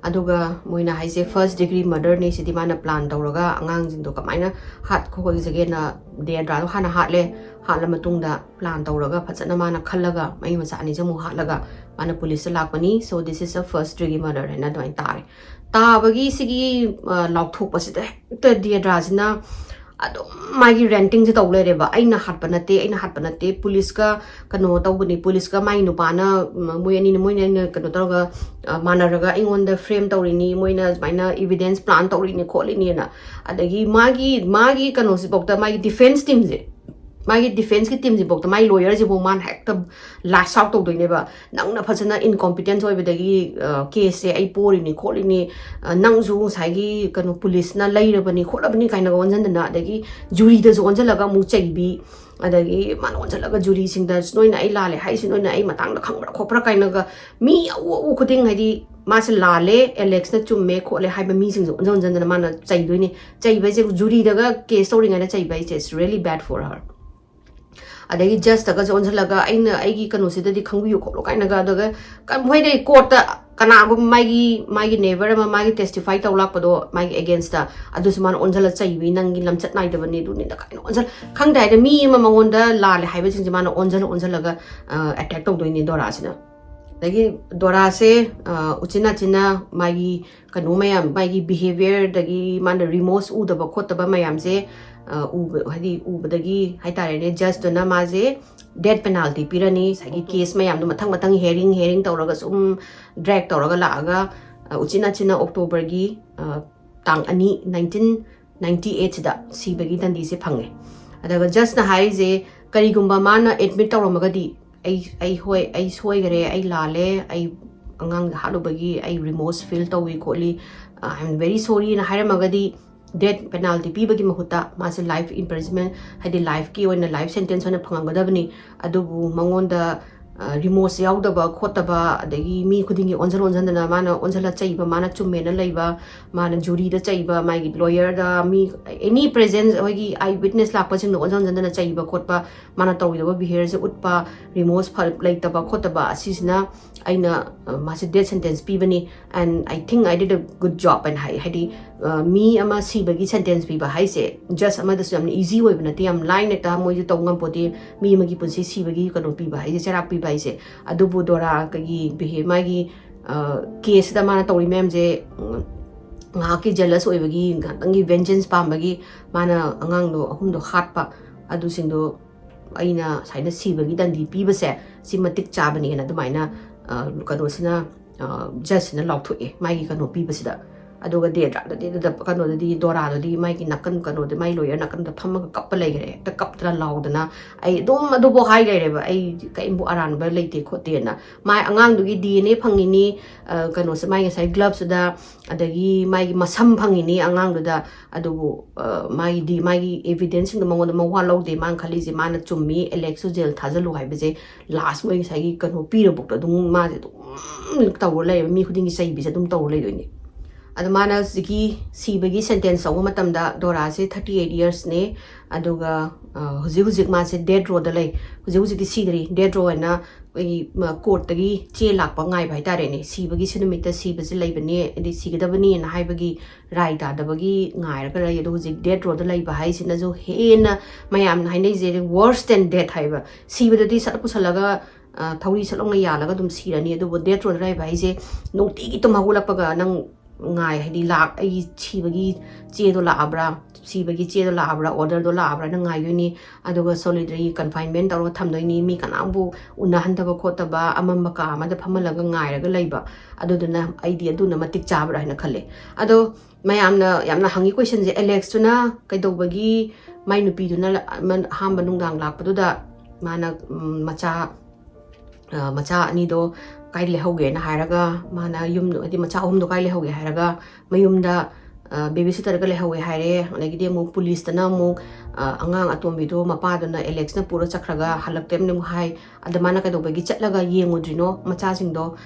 ꯑꯗꯨꯒ ꯃꯣꯏꯅ ꯍꯥꯏꯁꯦ ꯐꯥꯔꯁ ꯗꯤꯒ꯭ꯔꯤ ꯃꯔꯗꯔꯅꯤ, ꯁꯤꯗꯤ ꯃꯥꯅ ꯄ꯭ꯂꯥꯟ ꯇꯧꯔꯒ ꯑꯉꯥꯡꯁꯤꯡꯗꯣ ꯀꯃꯥꯏꯅ ꯍꯥꯠ ꯈꯣꯠꯈꯤꯁꯤꯒꯦꯅ ꯗꯤꯌꯥꯗ꯭ꯔꯥꯗꯣ ꯍꯥꯟꯅ ꯍꯥꯠꯂꯦ꯫ ꯍꯥꯠꯂ ꯃꯇꯨꯡꯗ ꯄ꯭ꯂꯥꯟ ꯇꯧꯔꯒ ꯐꯖꯅ ꯃꯥꯅ ꯈꯜꯂꯒ ꯃꯩ ꯃꯆꯥ ꯑꯅꯤꯁꯦ ꯑꯃꯨꯛ ꯍꯥꯠꯂꯒ ꯃꯥꯅ ꯄꯨꯂꯤꯁꯇ ꯂꯥꯛꯄꯅꯤ꯫ So this is a first degree murder ꯍꯥꯏꯅ ꯑꯗꯨꯃꯥꯏꯅ ꯇꯥꯔꯦ꯫ ꯇꯥꯕꯒꯤ ꯁꯤꯒꯤ ꯑ, ꯂꯥꯎꯊꯣꯛꯄꯁꯤꯗ ꯍꯦꯛꯇ ꯗꯤꯌꯥꯗ꯭ꯔꯥꯁꯤꯅ ꯑꯗꯨꯝ ꯃꯥꯒꯤ ꯔꯦꯟꯇꯤꯡꯁꯦ ꯇꯧ ꯂꯩꯔꯦꯕ꯫ "ꯑꯩꯅ ꯍꯥꯠꯄ ꯅꯠꯇꯦ, ꯑꯩꯅ ꯍꯥꯠꯄ ꯅꯠꯇꯦ, ꯄꯨꯂꯤꯁꯀ ꯀꯩꯅꯣ ꯇꯧꯕꯅꯤ, ꯄꯨꯂꯤꯁꯀ ꯃꯥꯏ ꯅꯨꯄꯥꯅ, ꯎꯝ, ꯃꯣꯏ ꯑꯅꯤꯅ, ꯃꯣꯏꯅ ꯑꯩꯅ ꯀꯩꯅꯣ ꯇꯧꯔꯒ, ꯑ, ꯃꯥꯟꯅꯔꯒ ꯑꯩꯉꯣꯟꯗ ꯐ꯭ꯔꯦꯝ ꯇꯧꯔꯤꯅꯤ, ꯃꯣꯏꯅ ꯁꯨꯃꯥꯏꯅ ꯏꯚꯤꯗꯦꯟꯁ ꯄ꯭ꯂꯥꯟ ꯇꯧꯔꯤꯅꯤ ꯈꯣꯠꯂꯤꯅꯤꯅ"꯫ ꯑꯗꯒꯤ ꯃꯥꯒꯤ, ꯃꯥꯒꯤ ꯀꯩꯅꯣꯁꯤꯐꯥꯎꯗ, ꯃꯥꯒꯤ ꯗꯤꯐꯦꯟꯁ ꯇꯤꯝꯁꯦ, ꯃꯥꯒꯤ ꯗꯤꯐꯦꯟꯁꯀꯤ ꯇꯤꯝꯁꯤꯐꯥꯎꯗ ꯃꯥꯒꯤ ꯂꯣꯌꯔꯁꯤꯐꯥꯎ ꯃꯥꯅ ꯍꯦꯛꯇ ꯂꯥꯁ ꯑꯥꯎꯠ ꯇꯧꯗꯣꯏꯅꯦꯕ꯫ "ꯅꯪꯅ ꯐꯖꯅ ꯏꯟꯀꯣꯝꯄꯤꯇꯦꯟꯁ ꯑꯣꯏꯕꯗꯒꯤ, ꯑ, ꯀꯦꯁꯁꯦ ꯑꯩ ꯄꯣꯔꯤꯅꯤ ꯈꯣꯠꯂꯤꯅꯤ, ꯑ, ꯅꯪꯁꯨ ꯉꯁꯥꯏꯒꯤ ꯀꯩꯅꯣ ꯄꯨꯂꯤꯁꯅ ꯂꯩꯔꯕꯅꯤ ꯈꯣꯠꯂꯕꯅꯤ" ꯀꯥꯏꯅꯒ ꯑꯣꯟꯁꯤꯟꯗꯅ, ꯑꯗꯒꯤ ꯖꯨꯔꯤꯗꯁꯨ ꯑꯣꯟꯁꯤꯜꯂꯒ ꯑꯃꯨꯛ ꯆꯩꯕꯤ, ꯑꯗꯒꯤ ꯃꯥꯅ ꯑꯣꯟꯁꯤꯜꯂꯒ ꯖꯨꯔꯤꯁꯤꯡꯗ "ꯅꯣꯏꯅ ꯑꯩ ꯂꯥꯜꯂꯦ ꯍꯥꯏꯁꯤ, ꯅꯣꯏꯅ ꯑꯩ ꯃꯇꯥꯡꯗ ꯈꯪꯕ꯭ꯔꯥ ꯈꯣꯠꯄ꯭ꯔꯥ" ꯀꯥꯏꯅꯒ ꯃꯤ ꯑꯎ ꯑꯎ ꯈꯨꯗꯤꯡ, ꯍꯥꯏꯗꯤ ꯃꯥꯁꯦ ꯂꯥꯜꯂꯦ, ꯑꯦꯂꯦꯛꯁꯅ ꯆꯨꯝꯃꯦ ꯈꯣꯠꯂꯦ ꯍꯥꯏꯕ ꯃꯤꯁꯤꯡꯁꯦ ꯑꯣꯟꯁꯤꯟ ꯑꯣꯟꯁꯤꯟꯗꯅ ꯃꯥꯅ ꯆꯩꯗꯣꯏꯅꯤ꯫ ꯆꯩꯕ ꯍꯥꯏꯁꯦ ꯖꯨꯔꯤꯗꯒ ꯀꯦꯁ ꯇꯧꯔꯤꯉꯩꯗ ꯆꯩꯕ ꯍꯥꯏꯁꯦ, it's really bad for her꯫ ꯑꯗꯒꯤ ꯖꯁꯇꯒꯁꯨ ꯑꯣꯟꯁꯤꯜꯂꯒ "ꯑꯩꯅ, ꯑꯩꯒꯤ ꯀꯩꯅꯣꯁꯤꯗꯗꯤ ꯈꯪꯕꯤꯌꯨ ꯈꯣꯠꯂꯨ" ꯀꯥꯏꯅꯒ, ꯑꯗꯨꯒ ꯀ-, ꯃꯣꯏꯗ ꯀꯣꯔꯠꯇ ꯀꯅꯥꯒꯨꯝꯕ ꯃꯥꯒꯤ, ꯃꯥꯒꯤ ꯅꯦꯕꯔ ꯑꯃ ꯃꯥꯒꯤ ꯇꯦꯁꯇꯤꯐꯥꯏ ꯇꯧ ꯂꯥꯛꯄꯗꯣ ꯃꯥꯒꯤ ꯑꯦꯒꯦꯟꯁꯇ, ꯑꯗꯨꯁꯨ ꯃꯥꯅ ꯑꯣꯟꯁꯤꯜꯂ ꯆꯩꯕꯤ, "ꯅꯪꯒꯤ ꯂꯝꯆꯠ ꯅꯥꯏꯗꯕꯅꯤ, ꯑꯗꯨꯅꯤꯅ" ꯀꯥꯏꯅ ꯑꯣꯟꯁꯤꯜ-, ꯈꯪꯗꯦ ꯍꯥꯏꯗꯤ ꯃꯤ ꯑꯃ ꯃꯉꯣꯟꯗ ꯂꯥꯜꯂꯦ ꯍꯥꯏꯕꯁꯤꯡꯁꯦ ꯃꯥꯅ ꯑꯣꯟꯁꯤꯜꯂ ꯑꯣꯟꯁꯤꯜꯂꯒ ꯑꯦꯇꯦꯛ ꯇꯧꯗꯣꯏꯅꯤ ꯗꯣꯔꯥꯁꯤꯅ꯫ ꯑꯗꯒꯤ ꯗꯣꯔꯥꯁꯦ, ꯑ, ꯎꯆꯤꯟ ꯅꯥꯆꯤꯟꯅ ꯃꯥꯒꯤ ꯀꯩꯅꯣ ꯃꯌꯥꯝ, ꯃꯥꯒꯤ ꯕꯤꯍꯦꯕꯤꯌꯔꯗꯒꯤ ꯃꯥꯅ ꯔꯤꯃꯣꯁ ꯎꯗꯕ ꯈꯣꯠꯇꯕ ꯃꯌꯥꯝꯁꯦ, ꯑ, ꯎꯕ, ꯍꯥꯏꯗꯤ ꯎꯕꯗꯒꯤ ꯍꯥꯏꯇꯥꯔꯦꯅꯦ, ꯖꯁꯇꯨꯅ ꯃꯥꯁꯦ ꯗꯦꯠ ꯄꯦꯅꯥꯜꯇꯤ ꯄꯤꯔꯅꯤ꯫ ꯉꯁꯥꯏꯒꯤ ꯀꯦꯁ ꯃꯌꯥꯝꯗꯣ ꯃꯊꯪ ꯃꯊꯪ ꯍꯤꯌꯔꯤꯡ, ꯍꯤꯌꯔꯤꯡ ꯇꯧꯔꯒ ꯁꯨꯝ ꯗ꯭ꯔꯦꯛ ꯇꯧꯔꯒ ꯂꯥꯛꯑꯒ, ꯑ, ꯎꯆꯤꯟ ꯅꯥꯆꯤꯟꯅ ꯑꯣꯛꯇꯣꯕꯔꯒꯤ, ꯑ, ꯇꯥꯡ ꯑꯅꯤ, ꯅꯥꯏꯟꯇꯤꯟ ꯅꯥꯏꯟꯇꯤ ꯑꯩꯠꯁꯤꯗ ꯁꯤꯕꯒꯤ ꯗꯟꯗꯤꯁꯦ ꯐꯪꯉꯦ꯫ ꯑꯗꯨꯒ ꯖꯁꯅ ꯍꯥꯏꯔꯤꯁꯦ, ꯀꯔꯤꯒꯨꯝꯕ ꯃꯥꯅ ꯑꯦꯗꯃꯤꯠ ꯇꯧꯔꯝꯃꯒꯗꯤ, "ꯑꯩ, ꯑꯩ, ꯍꯣꯏ, ꯑꯩ ꯁꯣꯏꯈꯔꯦ, ꯑꯩ ꯂꯥꯜꯂꯦ, ꯑꯩ ꯑꯉꯥꯡ ꯍꯥꯠꯂꯨꯕꯒꯤ ꯑꯩ ꯔꯤꯃꯣꯁ ꯐꯤꯜ ꯇꯧꯏ ꯈꯣꯠꯂꯤ, I am very sorryꯅ" ꯍꯥꯏꯔꯝꯃꯒꯗꯤ, ꯗꯦꯠ ꯄꯦꯅꯥꯜꯇꯤ ꯄꯤꯕꯒꯤ ꯃꯍꯨꯠꯇ ꯃꯥꯁꯦ ꯂꯥꯏꯐ ꯏꯝꯄ꯭ꯔꯤꯖꯟꯃꯦꯟ, ꯍꯥꯏꯗꯤ ꯂꯥꯏꯐꯀꯤ ꯑꯣꯏꯅ ꯂꯥꯏꯐ ꯁꯦꯟꯇꯦꯟꯁ ꯑꯣꯏꯅ ꯐꯪꯉꯝꯒꯗꯕꯅꯤ꯫ ꯑꯗꯨꯕꯨ ꯃꯉꯣꯟꯗ ꯔꯤꯃꯣꯁ ꯌꯥꯎꯗꯕ ꯈꯣꯠꯇꯕ, ꯑꯗꯒꯤ ꯃꯤ ꯈꯨꯗꯤꯡꯒꯤ ꯑꯣꯟꯁꯤꯟ ꯑꯣꯟꯁꯤꯟꯗꯅ ꯃꯥꯅ ꯑꯣꯟꯁꯤꯜꯂ ꯆꯩꯕ, ꯃꯥꯅ ꯆꯨꯝꯃꯦꯅ ꯂꯩꯕ, ꯃꯥꯅ ꯖꯨꯔꯤꯗ ꯆꯩꯕ, ꯃꯥꯒꯤ ꯂꯣꯌꯔꯗ, ꯃꯤ ꯑꯦꯅꯤ ꯄ꯭ꯔꯦꯖꯦꯟꯁ, ꯑꯩꯈꯣꯏꯒꯤ ꯑꯥꯏ ꯋꯤꯠꯅꯦꯁ ꯂꯥꯛꯄꯁꯤꯡꯗ ꯑꯣꯟꯁꯤꯟ ꯑꯣꯟꯁꯤꯟꯗꯅ ꯆꯩꯕ ꯈꯣꯠꯄ, ꯃꯥꯅ ꯇꯧꯔꯤꯗꯕ ꯕꯤꯍꯦꯌꯔꯁꯦ ꯎꯠꯄ, ꯔꯤꯃꯣꯁ ꯂꯩꯇꯕ ꯈꯣꯠꯇꯕ, ꯑꯁꯤꯁꯤꯅ ꯑꯩꯅ ꯃꯥꯁꯦ ꯗꯦꯠ ꯁꯦꯟꯇꯦꯟꯁ ꯄꯤꯕꯅꯤ꯫ And I think I did a good job and ꯍꯥꯏ꯫ ꯍꯥꯏꯗꯤ ꯃꯤ ꯑꯃ ꯁꯤꯕꯒꯤ ꯁꯦꯟꯇꯦꯟꯁ ꯄꯤꯕ ꯍꯥꯏꯁꯦ ꯖꯁ ꯑꯃꯗꯁꯨ ꯌꯥꯝꯅ ꯏꯖꯤ ꯑꯣꯏꯕ ꯅꯠꯇꯦ, ꯌꯥꯝ ꯂꯥꯏꯅ ꯍꯦꯛꯇ ꯃꯣꯏꯁꯨ ꯇꯧ ꯉꯝꯄꯣꯠꯇꯦ꯫ ꯃꯤ ꯑꯃꯒꯤ ꯄꯨꯟꯁꯤ ꯁꯤꯕꯒꯤ ꯀꯩꯅꯣ ꯄꯤꯕ ꯍꯥꯏꯁꯦ, ꯆꯩꯔꯥꯛ ꯄꯤꯕ ꯍꯥꯏꯁꯦ꯫ ꯑꯗꯨꯕꯨ ꯗꯣꯔꯥꯒꯤ ꯕꯤꯍꯦ ꯃꯥꯒꯤ ꯀꯦꯁꯁꯤꯗ ꯃꯥꯅ ꯇꯧꯔꯤ ꯃꯌꯥꯝꯁꯦ, ꯉꯥꯏꯍꯥꯛꯀꯤ ꯖꯦꯂꯁ ꯑꯣꯏꯕꯒꯤ, ꯉꯥꯏꯍꯥꯛꯇꯪꯒꯤ ꯚꯦꯟꯖꯦꯟꯁ ꯄꯥꯝꯕꯒꯤ ꯃꯥꯅ ꯑꯉꯥꯡꯗꯣ ꯑꯍꯨꯝꯗꯣ ꯍꯥꯠꯄ, ꯑꯗꯨꯁꯤꯡꯗꯣ ꯑꯩꯅ ꯁꯨꯃꯥꯏꯅ ꯁꯤꯕꯒꯤ ꯗꯟꯗꯤ ꯄꯤꯕꯁꯦ ꯁꯤ ꯃꯇꯤꯛ ꯆꯥꯕꯅꯦꯅ ꯑꯗꯨꯃꯥꯏꯅ ꯀꯩꯅꯣꯁꯤꯅ, ꯖꯁꯁꯤꯅ ꯂꯥꯎꯊꯣꯛꯑꯦ ꯃꯥꯒꯤ ꯀꯩꯅꯣ ꯄꯤꯕꯁꯤꯗ꯫ ꯑꯗꯨꯒ ꯗꯦꯗ꯭ꯔꯥꯗꯗꯤ, ꯑꯗꯨꯗ ꯀꯩꯅꯣꯗꯗꯤ, ꯗꯣꯔꯥꯗꯗꯤ ꯃꯥꯒꯤ ꯅꯥꯀꯟ ꯀꯩꯅꯣꯗ, ꯃꯥꯏ ꯂꯣꯌꯔ ꯅꯥꯀꯟꯗ ꯐꯝꯃꯒ ꯀꯞꯄ ꯂꯩꯈ꯭ꯔꯦ, ꯍꯦꯛꯇ ꯀꯞꯇꯅ ꯂꯥꯎꯗꯅ꯫ ꯑꯩ ꯑꯗꯨꯝ ꯑꯗꯨꯐꯥꯎ ꯍꯥꯏ ꯂꯩꯔꯦꯕ, "ꯑꯩ ꯀꯔꯤꯝꯕꯨ ꯑꯔꯥꯟꯕ ꯂꯩꯇꯦ ꯈꯣꯠꯇꯦꯅ"꯫ ꯃꯥꯏ ꯑꯉꯥꯡꯗꯨꯒꯤ ꯗꯤ ꯑꯦꯟ ꯑꯦ ꯐꯪꯉꯤꯅꯤ, ꯀꯩꯅꯣꯁꯦ, ꯃꯥꯒꯤ ꯉꯁꯥꯏ ꯒ꯭ꯂꯞꯁꯤꯗ, ꯑꯗꯒꯤ ꯃꯥꯒꯤ ꯃꯁꯝ ꯐꯪꯉꯤꯅꯤ ꯑꯉꯥꯡꯗꯨꯗ꯫ ꯑꯗꯨꯕꯨ ꯃꯥꯒꯤꯗꯤ, ꯃꯥꯒꯤ ꯑꯦꯚꯤꯗꯦꯟꯁꯁꯤꯡꯗꯣ ꯃꯉꯣꯟꯗ ꯃꯋꯥ ꯂꯧꯗꯦ꯫ ꯃꯥꯅ ꯈꯜꯂꯤꯁꯦ ꯃꯥꯅ ꯆꯨꯝꯃꯤ, ꯑꯦꯂꯦꯛꯁꯁꯨ ꯖꯦꯜ ꯊꯥꯖꯜꯂꯨ ꯍꯥꯏꯕꯁꯦ꯫ ꯂꯥꯁ ꯃꯣꯏ ꯉꯁꯥꯏꯒꯤ ꯀꯩꯅꯣ ꯄꯤꯔꯕꯨꯛꯇ ꯑꯗꯨꯝ ꯃꯥꯁꯦ ꯑꯗꯨꯝ ꯇꯧꯔ ꯂꯩꯔꯦꯕ, ꯃꯤ ꯈꯨꯗꯤꯡꯒꯤ ꯆꯩꯕꯤꯁꯦ ꯑꯗꯨꯝ ꯇꯧꯔ ꯂꯩꯗꯣꯏꯅꯦ꯫ ꯑꯗꯣ ꯃꯥꯅ ꯍꯧꯖꯤꯛꯀꯤ ꯁꯤꯕꯒꯤ ꯁꯦꯟꯇꯦꯟꯁ ꯇꯧꯕ ꯃꯇꯝꯗ ꯗꯣꯔꯥꯁꯦ ꯊꯥꯔꯇꯤ ꯑꯩꯠ ꯏꯌꯔꯁꯅꯦ꯫ ꯑꯗꯨꯒ ꯍꯧꯖꯤꯛ ꯍꯧꯖꯤꯛ ꯃꯥꯁꯦ ꯗꯦꯠ ꯔꯣꯗ ꯂꯩ꯫ ꯍꯧꯖꯤꯛ ꯍꯧꯖꯤꯛꯇꯤ ꯁꯤꯗ꯭ꯔꯤ, ꯗꯦꯠ ꯔꯣ ꯍꯥꯏꯅ ꯑꯩꯈꯣꯏꯒꯤ ꯀꯣꯔꯠꯇꯒꯤ ꯆꯦ ꯂꯥꯛꯄ ꯉꯥꯏꯕ ꯍꯥꯏꯇꯥꯔꯦꯅꯦ꯫ ꯁꯤꯕꯒꯤ ꯁꯤ ꯅꯨꯃꯤꯠꯇ ꯁꯤꯕꯁꯦ ꯂꯩꯕꯅꯦ, ꯍꯥꯏꯗꯤ ꯁꯤꯒꯗꯕꯅꯦꯅ ꯍꯥꯏꯕꯒꯤ ꯔꯥꯏ ꯇꯥꯗꯕꯒꯤ ꯉꯥꯏꯔꯒ ꯂꯩ꯫ ꯑꯗꯣ ꯍꯧꯖꯤꯛ ꯗꯦꯠ ꯔꯣꯗ ꯂꯩꯕ ꯍꯥꯏꯁꯤꯅꯁꯨ ꯍꯦꯟꯅ ꯃꯌꯥꯝꯅ ꯍꯥꯏꯅꯩꯁꯦ worse than death ꯍꯥꯏꯕ꯫ ꯁꯤꯕꯗꯗꯤ ꯁꯠ ꯄꯨꯁꯜꯂꯒ ꯊꯧꯔꯤ ꯁꯠ ꯂꯥꯎꯅ ꯌꯥꯜꯂꯒ ꯑꯗꯨꯝ ꯁꯤꯔꯅꯤ, ꯑꯗꯨꯕꯨ ꯗꯦꯠ ꯔꯣꯗ ꯂꯩꯕ ꯍꯥꯏꯁꯦ ꯅꯨꯡꯇꯤꯒꯤ ꯇꯨꯝ ꯍꯧꯒꯠꯂꯛꯄꯒ ꯅꯪ ꯉꯥꯏ, ꯍꯥꯏꯗꯤ ꯂꯥꯛ ꯑꯩꯒꯤ ꯁꯤꯕꯒꯤ ꯆꯦꯗꯣ ꯂꯥꯛꯑꯕ꯭ꯔꯥ, ꯁꯤꯕꯒꯤ ꯆꯦꯗꯣ ꯂꯥꯛꯑꯕ꯭ꯔꯥ, ꯑꯣꯔꯗꯔꯗꯣ ꯂꯥꯛꯑꯕ꯭ꯔꯥ ꯅꯪ ꯉꯥꯏꯗꯣꯏꯅꯤ꯫ ꯑꯗꯨꯒ solitary confinement ꯇꯧꯔꯒ ꯊꯝꯗꯣꯏꯅꯤ, ꯃꯤ ꯀꯅꯥꯝꯕꯨ ꯎꯅꯍꯟꯗꯕ ꯈꯣꯠꯇꯕ, ꯑꯃꯝꯕ ꯀꯥ ꯑꯃꯗ ꯐꯝꯍꯜꯂꯒ ꯉꯥꯏꯔꯒ ꯂꯩꯕ꯫ ꯑꯗꯨꯗꯨꯅ ꯑꯩꯗꯤ ꯑꯗꯨꯅ ꯃꯇꯤꯛ ꯆꯥꯕ꯭ꯔꯥ ꯍꯥꯏꯅ ꯈꯜꯂꯦ꯫ ꯑꯗꯣ ꯃꯌꯥꯝꯅ ꯌꯥꯝꯅ ꯍꯪꯉꯤ ꯀꯣꯏꯁꯟꯁꯦ, ꯑꯦꯂꯦꯛꯁꯇꯨꯅ ꯀꯩꯗꯧꯕꯒꯤ ꯃꯥꯏ ꯅꯨꯄꯤꯗꯨꯅ ꯑꯍꯥꯟꯕ ꯅꯨꯡꯗꯥꯡ ꯂꯥꯛꯄꯗꯨꯗ ꯃꯥꯅ ꯃꯆꯥ ꯃꯆꯥ ꯑꯅꯤꯗꯣ ꯀꯥꯏ ꯂꯩꯍꯧꯒꯦꯅ ꯍꯥꯏꯔꯒ, ꯃꯥꯅ ꯌꯨꯝ, ꯍꯥꯏꯗꯤ ꯃꯆꯥ ꯑꯍꯨꯝꯗꯣ ꯀꯥꯏ ꯂꯩꯍꯧꯒꯦ ꯍꯥꯏꯔꯒ, ꯃꯌꯨꯝꯗ ꯕꯦꯕꯤ ꯁꯤꯇꯔꯒ ꯂꯩꯍꯧꯋꯦ ꯍꯥꯏꯔꯦ, ꯑꯗꯒꯤꯗꯤ ꯑꯃꯨꯛ ꯄꯨꯂꯤꯁꯇꯅ ꯑꯃꯨꯛ ꯑꯉꯥꯡ ꯑꯇꯣꯝꯕꯤꯗꯣ ꯃꯄꯥꯗꯨꯅ ꯑꯦꯂꯦꯛꯁꯅ ꯄꯨꯔ ꯆꯠꯈ꯭ꯔꯒ ꯍꯜꯂꯛꯇꯦꯅ ꯑꯃꯨꯛ ꯍꯥꯏ꯫ ꯑꯗ ꯃꯥꯅ ꯀꯩꯗꯧꯕꯒꯤ ꯆꯠꯂꯒ ꯌꯦꯡꯉꯨꯗ꯭ꯔꯤꯅꯣ ꯃꯆꯥꯁꯤꯡꯗꯣ?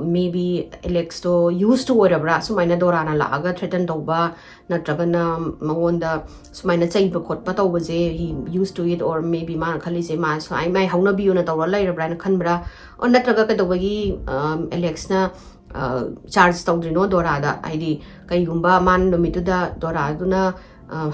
ꯃꯦ ꯕꯤ ꯑꯦꯂꯦꯛꯁꯇꯣ ꯌꯨꯁ ꯇꯨ ꯑꯣꯏꯔꯕ꯭ꯔꯥ, ꯁꯨꯃꯥꯏꯅ ꯗꯣꯔꯥꯅ ꯂꯥꯛꯑꯒ ꯊ꯭ꯔꯦꯇꯟ ꯇꯧꯕ, ꯅꯠꯇ꯭ꯔꯒꯅ ꯃꯉꯣꯟꯗ ꯁꯨꯃꯥꯏꯅ ꯆꯩꯕ ꯈꯣꯠꯄ ꯇꯧꯕꯁꯦ, he used to it, or maybe ꯃꯥꯅ ꯈꯜꯂꯤꯁꯦ ꯃꯥ ꯁꯨꯃꯥꯏ ꯃꯥꯏ ꯍꯧꯅꯕꯤꯌꯣꯅ ꯇꯧꯔ ꯂꯩꯔꯕ꯭ꯔꯥ ꯍꯥꯏꯅ ꯈꯟꯕ꯭ꯔꯥ? ꯑꯣ, ꯅꯠꯇ꯭ꯔꯒ ꯀꯩꯗꯧꯕꯒꯤ ꯑꯦꯂꯦꯛꯁꯅ ꯆꯥꯔꯖ ꯇꯧꯗ꯭ꯔꯤꯅꯣ ꯗꯣꯔꯥꯗ? ꯍꯥꯏꯗꯤ ꯀꯩꯒꯨꯝꯕ ꯃꯥꯅ ꯅꯨꯃꯤꯠꯇꯨꯗ ꯗꯣꯔꯥꯗꯨꯅ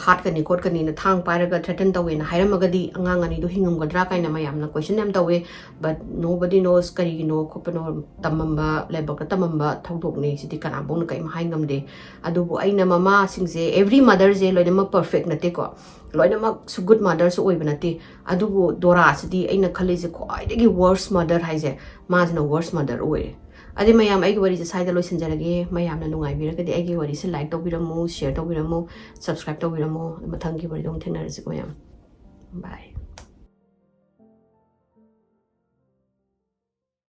ꯍꯥꯠꯀꯅꯤ ꯈꯣꯠꯀꯅꯤꯅ ꯊꯥꯡ ꯄꯥꯏꯔꯒ ꯊ꯭ꯔꯦꯇꯟ ꯇꯧꯋꯦꯅ ꯍꯥꯏꯔꯝꯃꯒꯗꯤ ꯑꯉꯥꯡ ꯑꯅꯤꯗꯣ ꯍꯤꯡꯉꯝꯒꯗ꯭ꯔꯥ ꯀꯥꯏꯅ ꯃꯌꯥꯝꯅ ꯀꯣꯏꯁꯟ ꯌꯥꯝ ꯇꯧꯋꯦ꯫ But nobody knows, ꯀꯔꯤꯒꯤꯅꯣ ꯈꯣꯠꯄꯅꯣ, ꯇꯝꯃꯝꯕ ꯂꯥꯏꯕꯛꯇ ꯇꯝꯃꯝꯕ ꯊꯧꯗꯣꯛꯅꯦ ꯁꯤꯗꯤ, ꯀꯅꯥꯐꯧꯅ ꯀꯔꯤꯝ ꯍꯥꯏ ꯉꯝꯗꯦ꯫ ꯑꯗꯨꯕꯨ ꯑꯩꯅ ꯃꯃꯥꯁꯤꯡꯁꯦ, every motherꯁꯦ ꯂꯣꯏꯅꯃꯛ ꯄꯔꯐꯦꯛ ꯅꯠꯇꯦꯀꯣ, ꯂꯣꯏꯅꯃꯛꯁꯨ ꯒꯨꯗ ꯃꯥꯗꯔꯁꯨ ꯑꯣꯏꯕ ꯅꯠꯇꯦ꯫ ꯑꯗꯨꯕꯨ ꯗꯣꯔꯥꯁꯤꯗꯤ ꯑꯩꯅ ꯈꯜꯂꯤꯁꯦ ꯈ꯭ꯋꯥꯏꯗꯒꯤ ꯋꯔꯁ ꯃꯥꯗꯔ ꯍꯥꯏꯁꯦ ꯃꯥꯁꯤꯅ ꯋꯔꯁ ꯃꯥꯗꯔ ꯑꯣꯏꯔꯦ꯫ ꯑꯗꯩ ꯃꯌꯥꯝ, ꯑꯩꯒꯤ ꯋꯥꯔꯤꯁꯦ ꯁ꯭ꯋꯥꯏꯗ ꯂꯣꯏꯁꯤꯟꯖꯔꯒꯦ꯫ ꯃꯌꯥꯝꯅ ꯅꯨꯡꯉꯥꯏꯕꯤꯔꯒꯗꯤ ꯑꯩꯒꯤ ꯋꯥꯔꯤꯁꯦ ꯂꯥꯏꯛ ꯇꯧꯕꯤꯔꯝꯃꯨ, ꯁꯤꯌꯔ ꯇꯧꯕꯤꯔꯝꯃꯨ, ꯁꯕꯁꯀ꯭ꯔꯥꯏꯕ ꯇꯧꯕꯤꯔꯝꯃꯨ꯫ ꯃꯊꯪꯒꯤ ꯋꯥꯔꯤꯗ ꯑꯃꯨꯛ ꯊꯦꯡꯅꯔꯁꯤꯀꯣ ꯃꯌꯥꯝ꯫ ꯕꯥꯏ꯫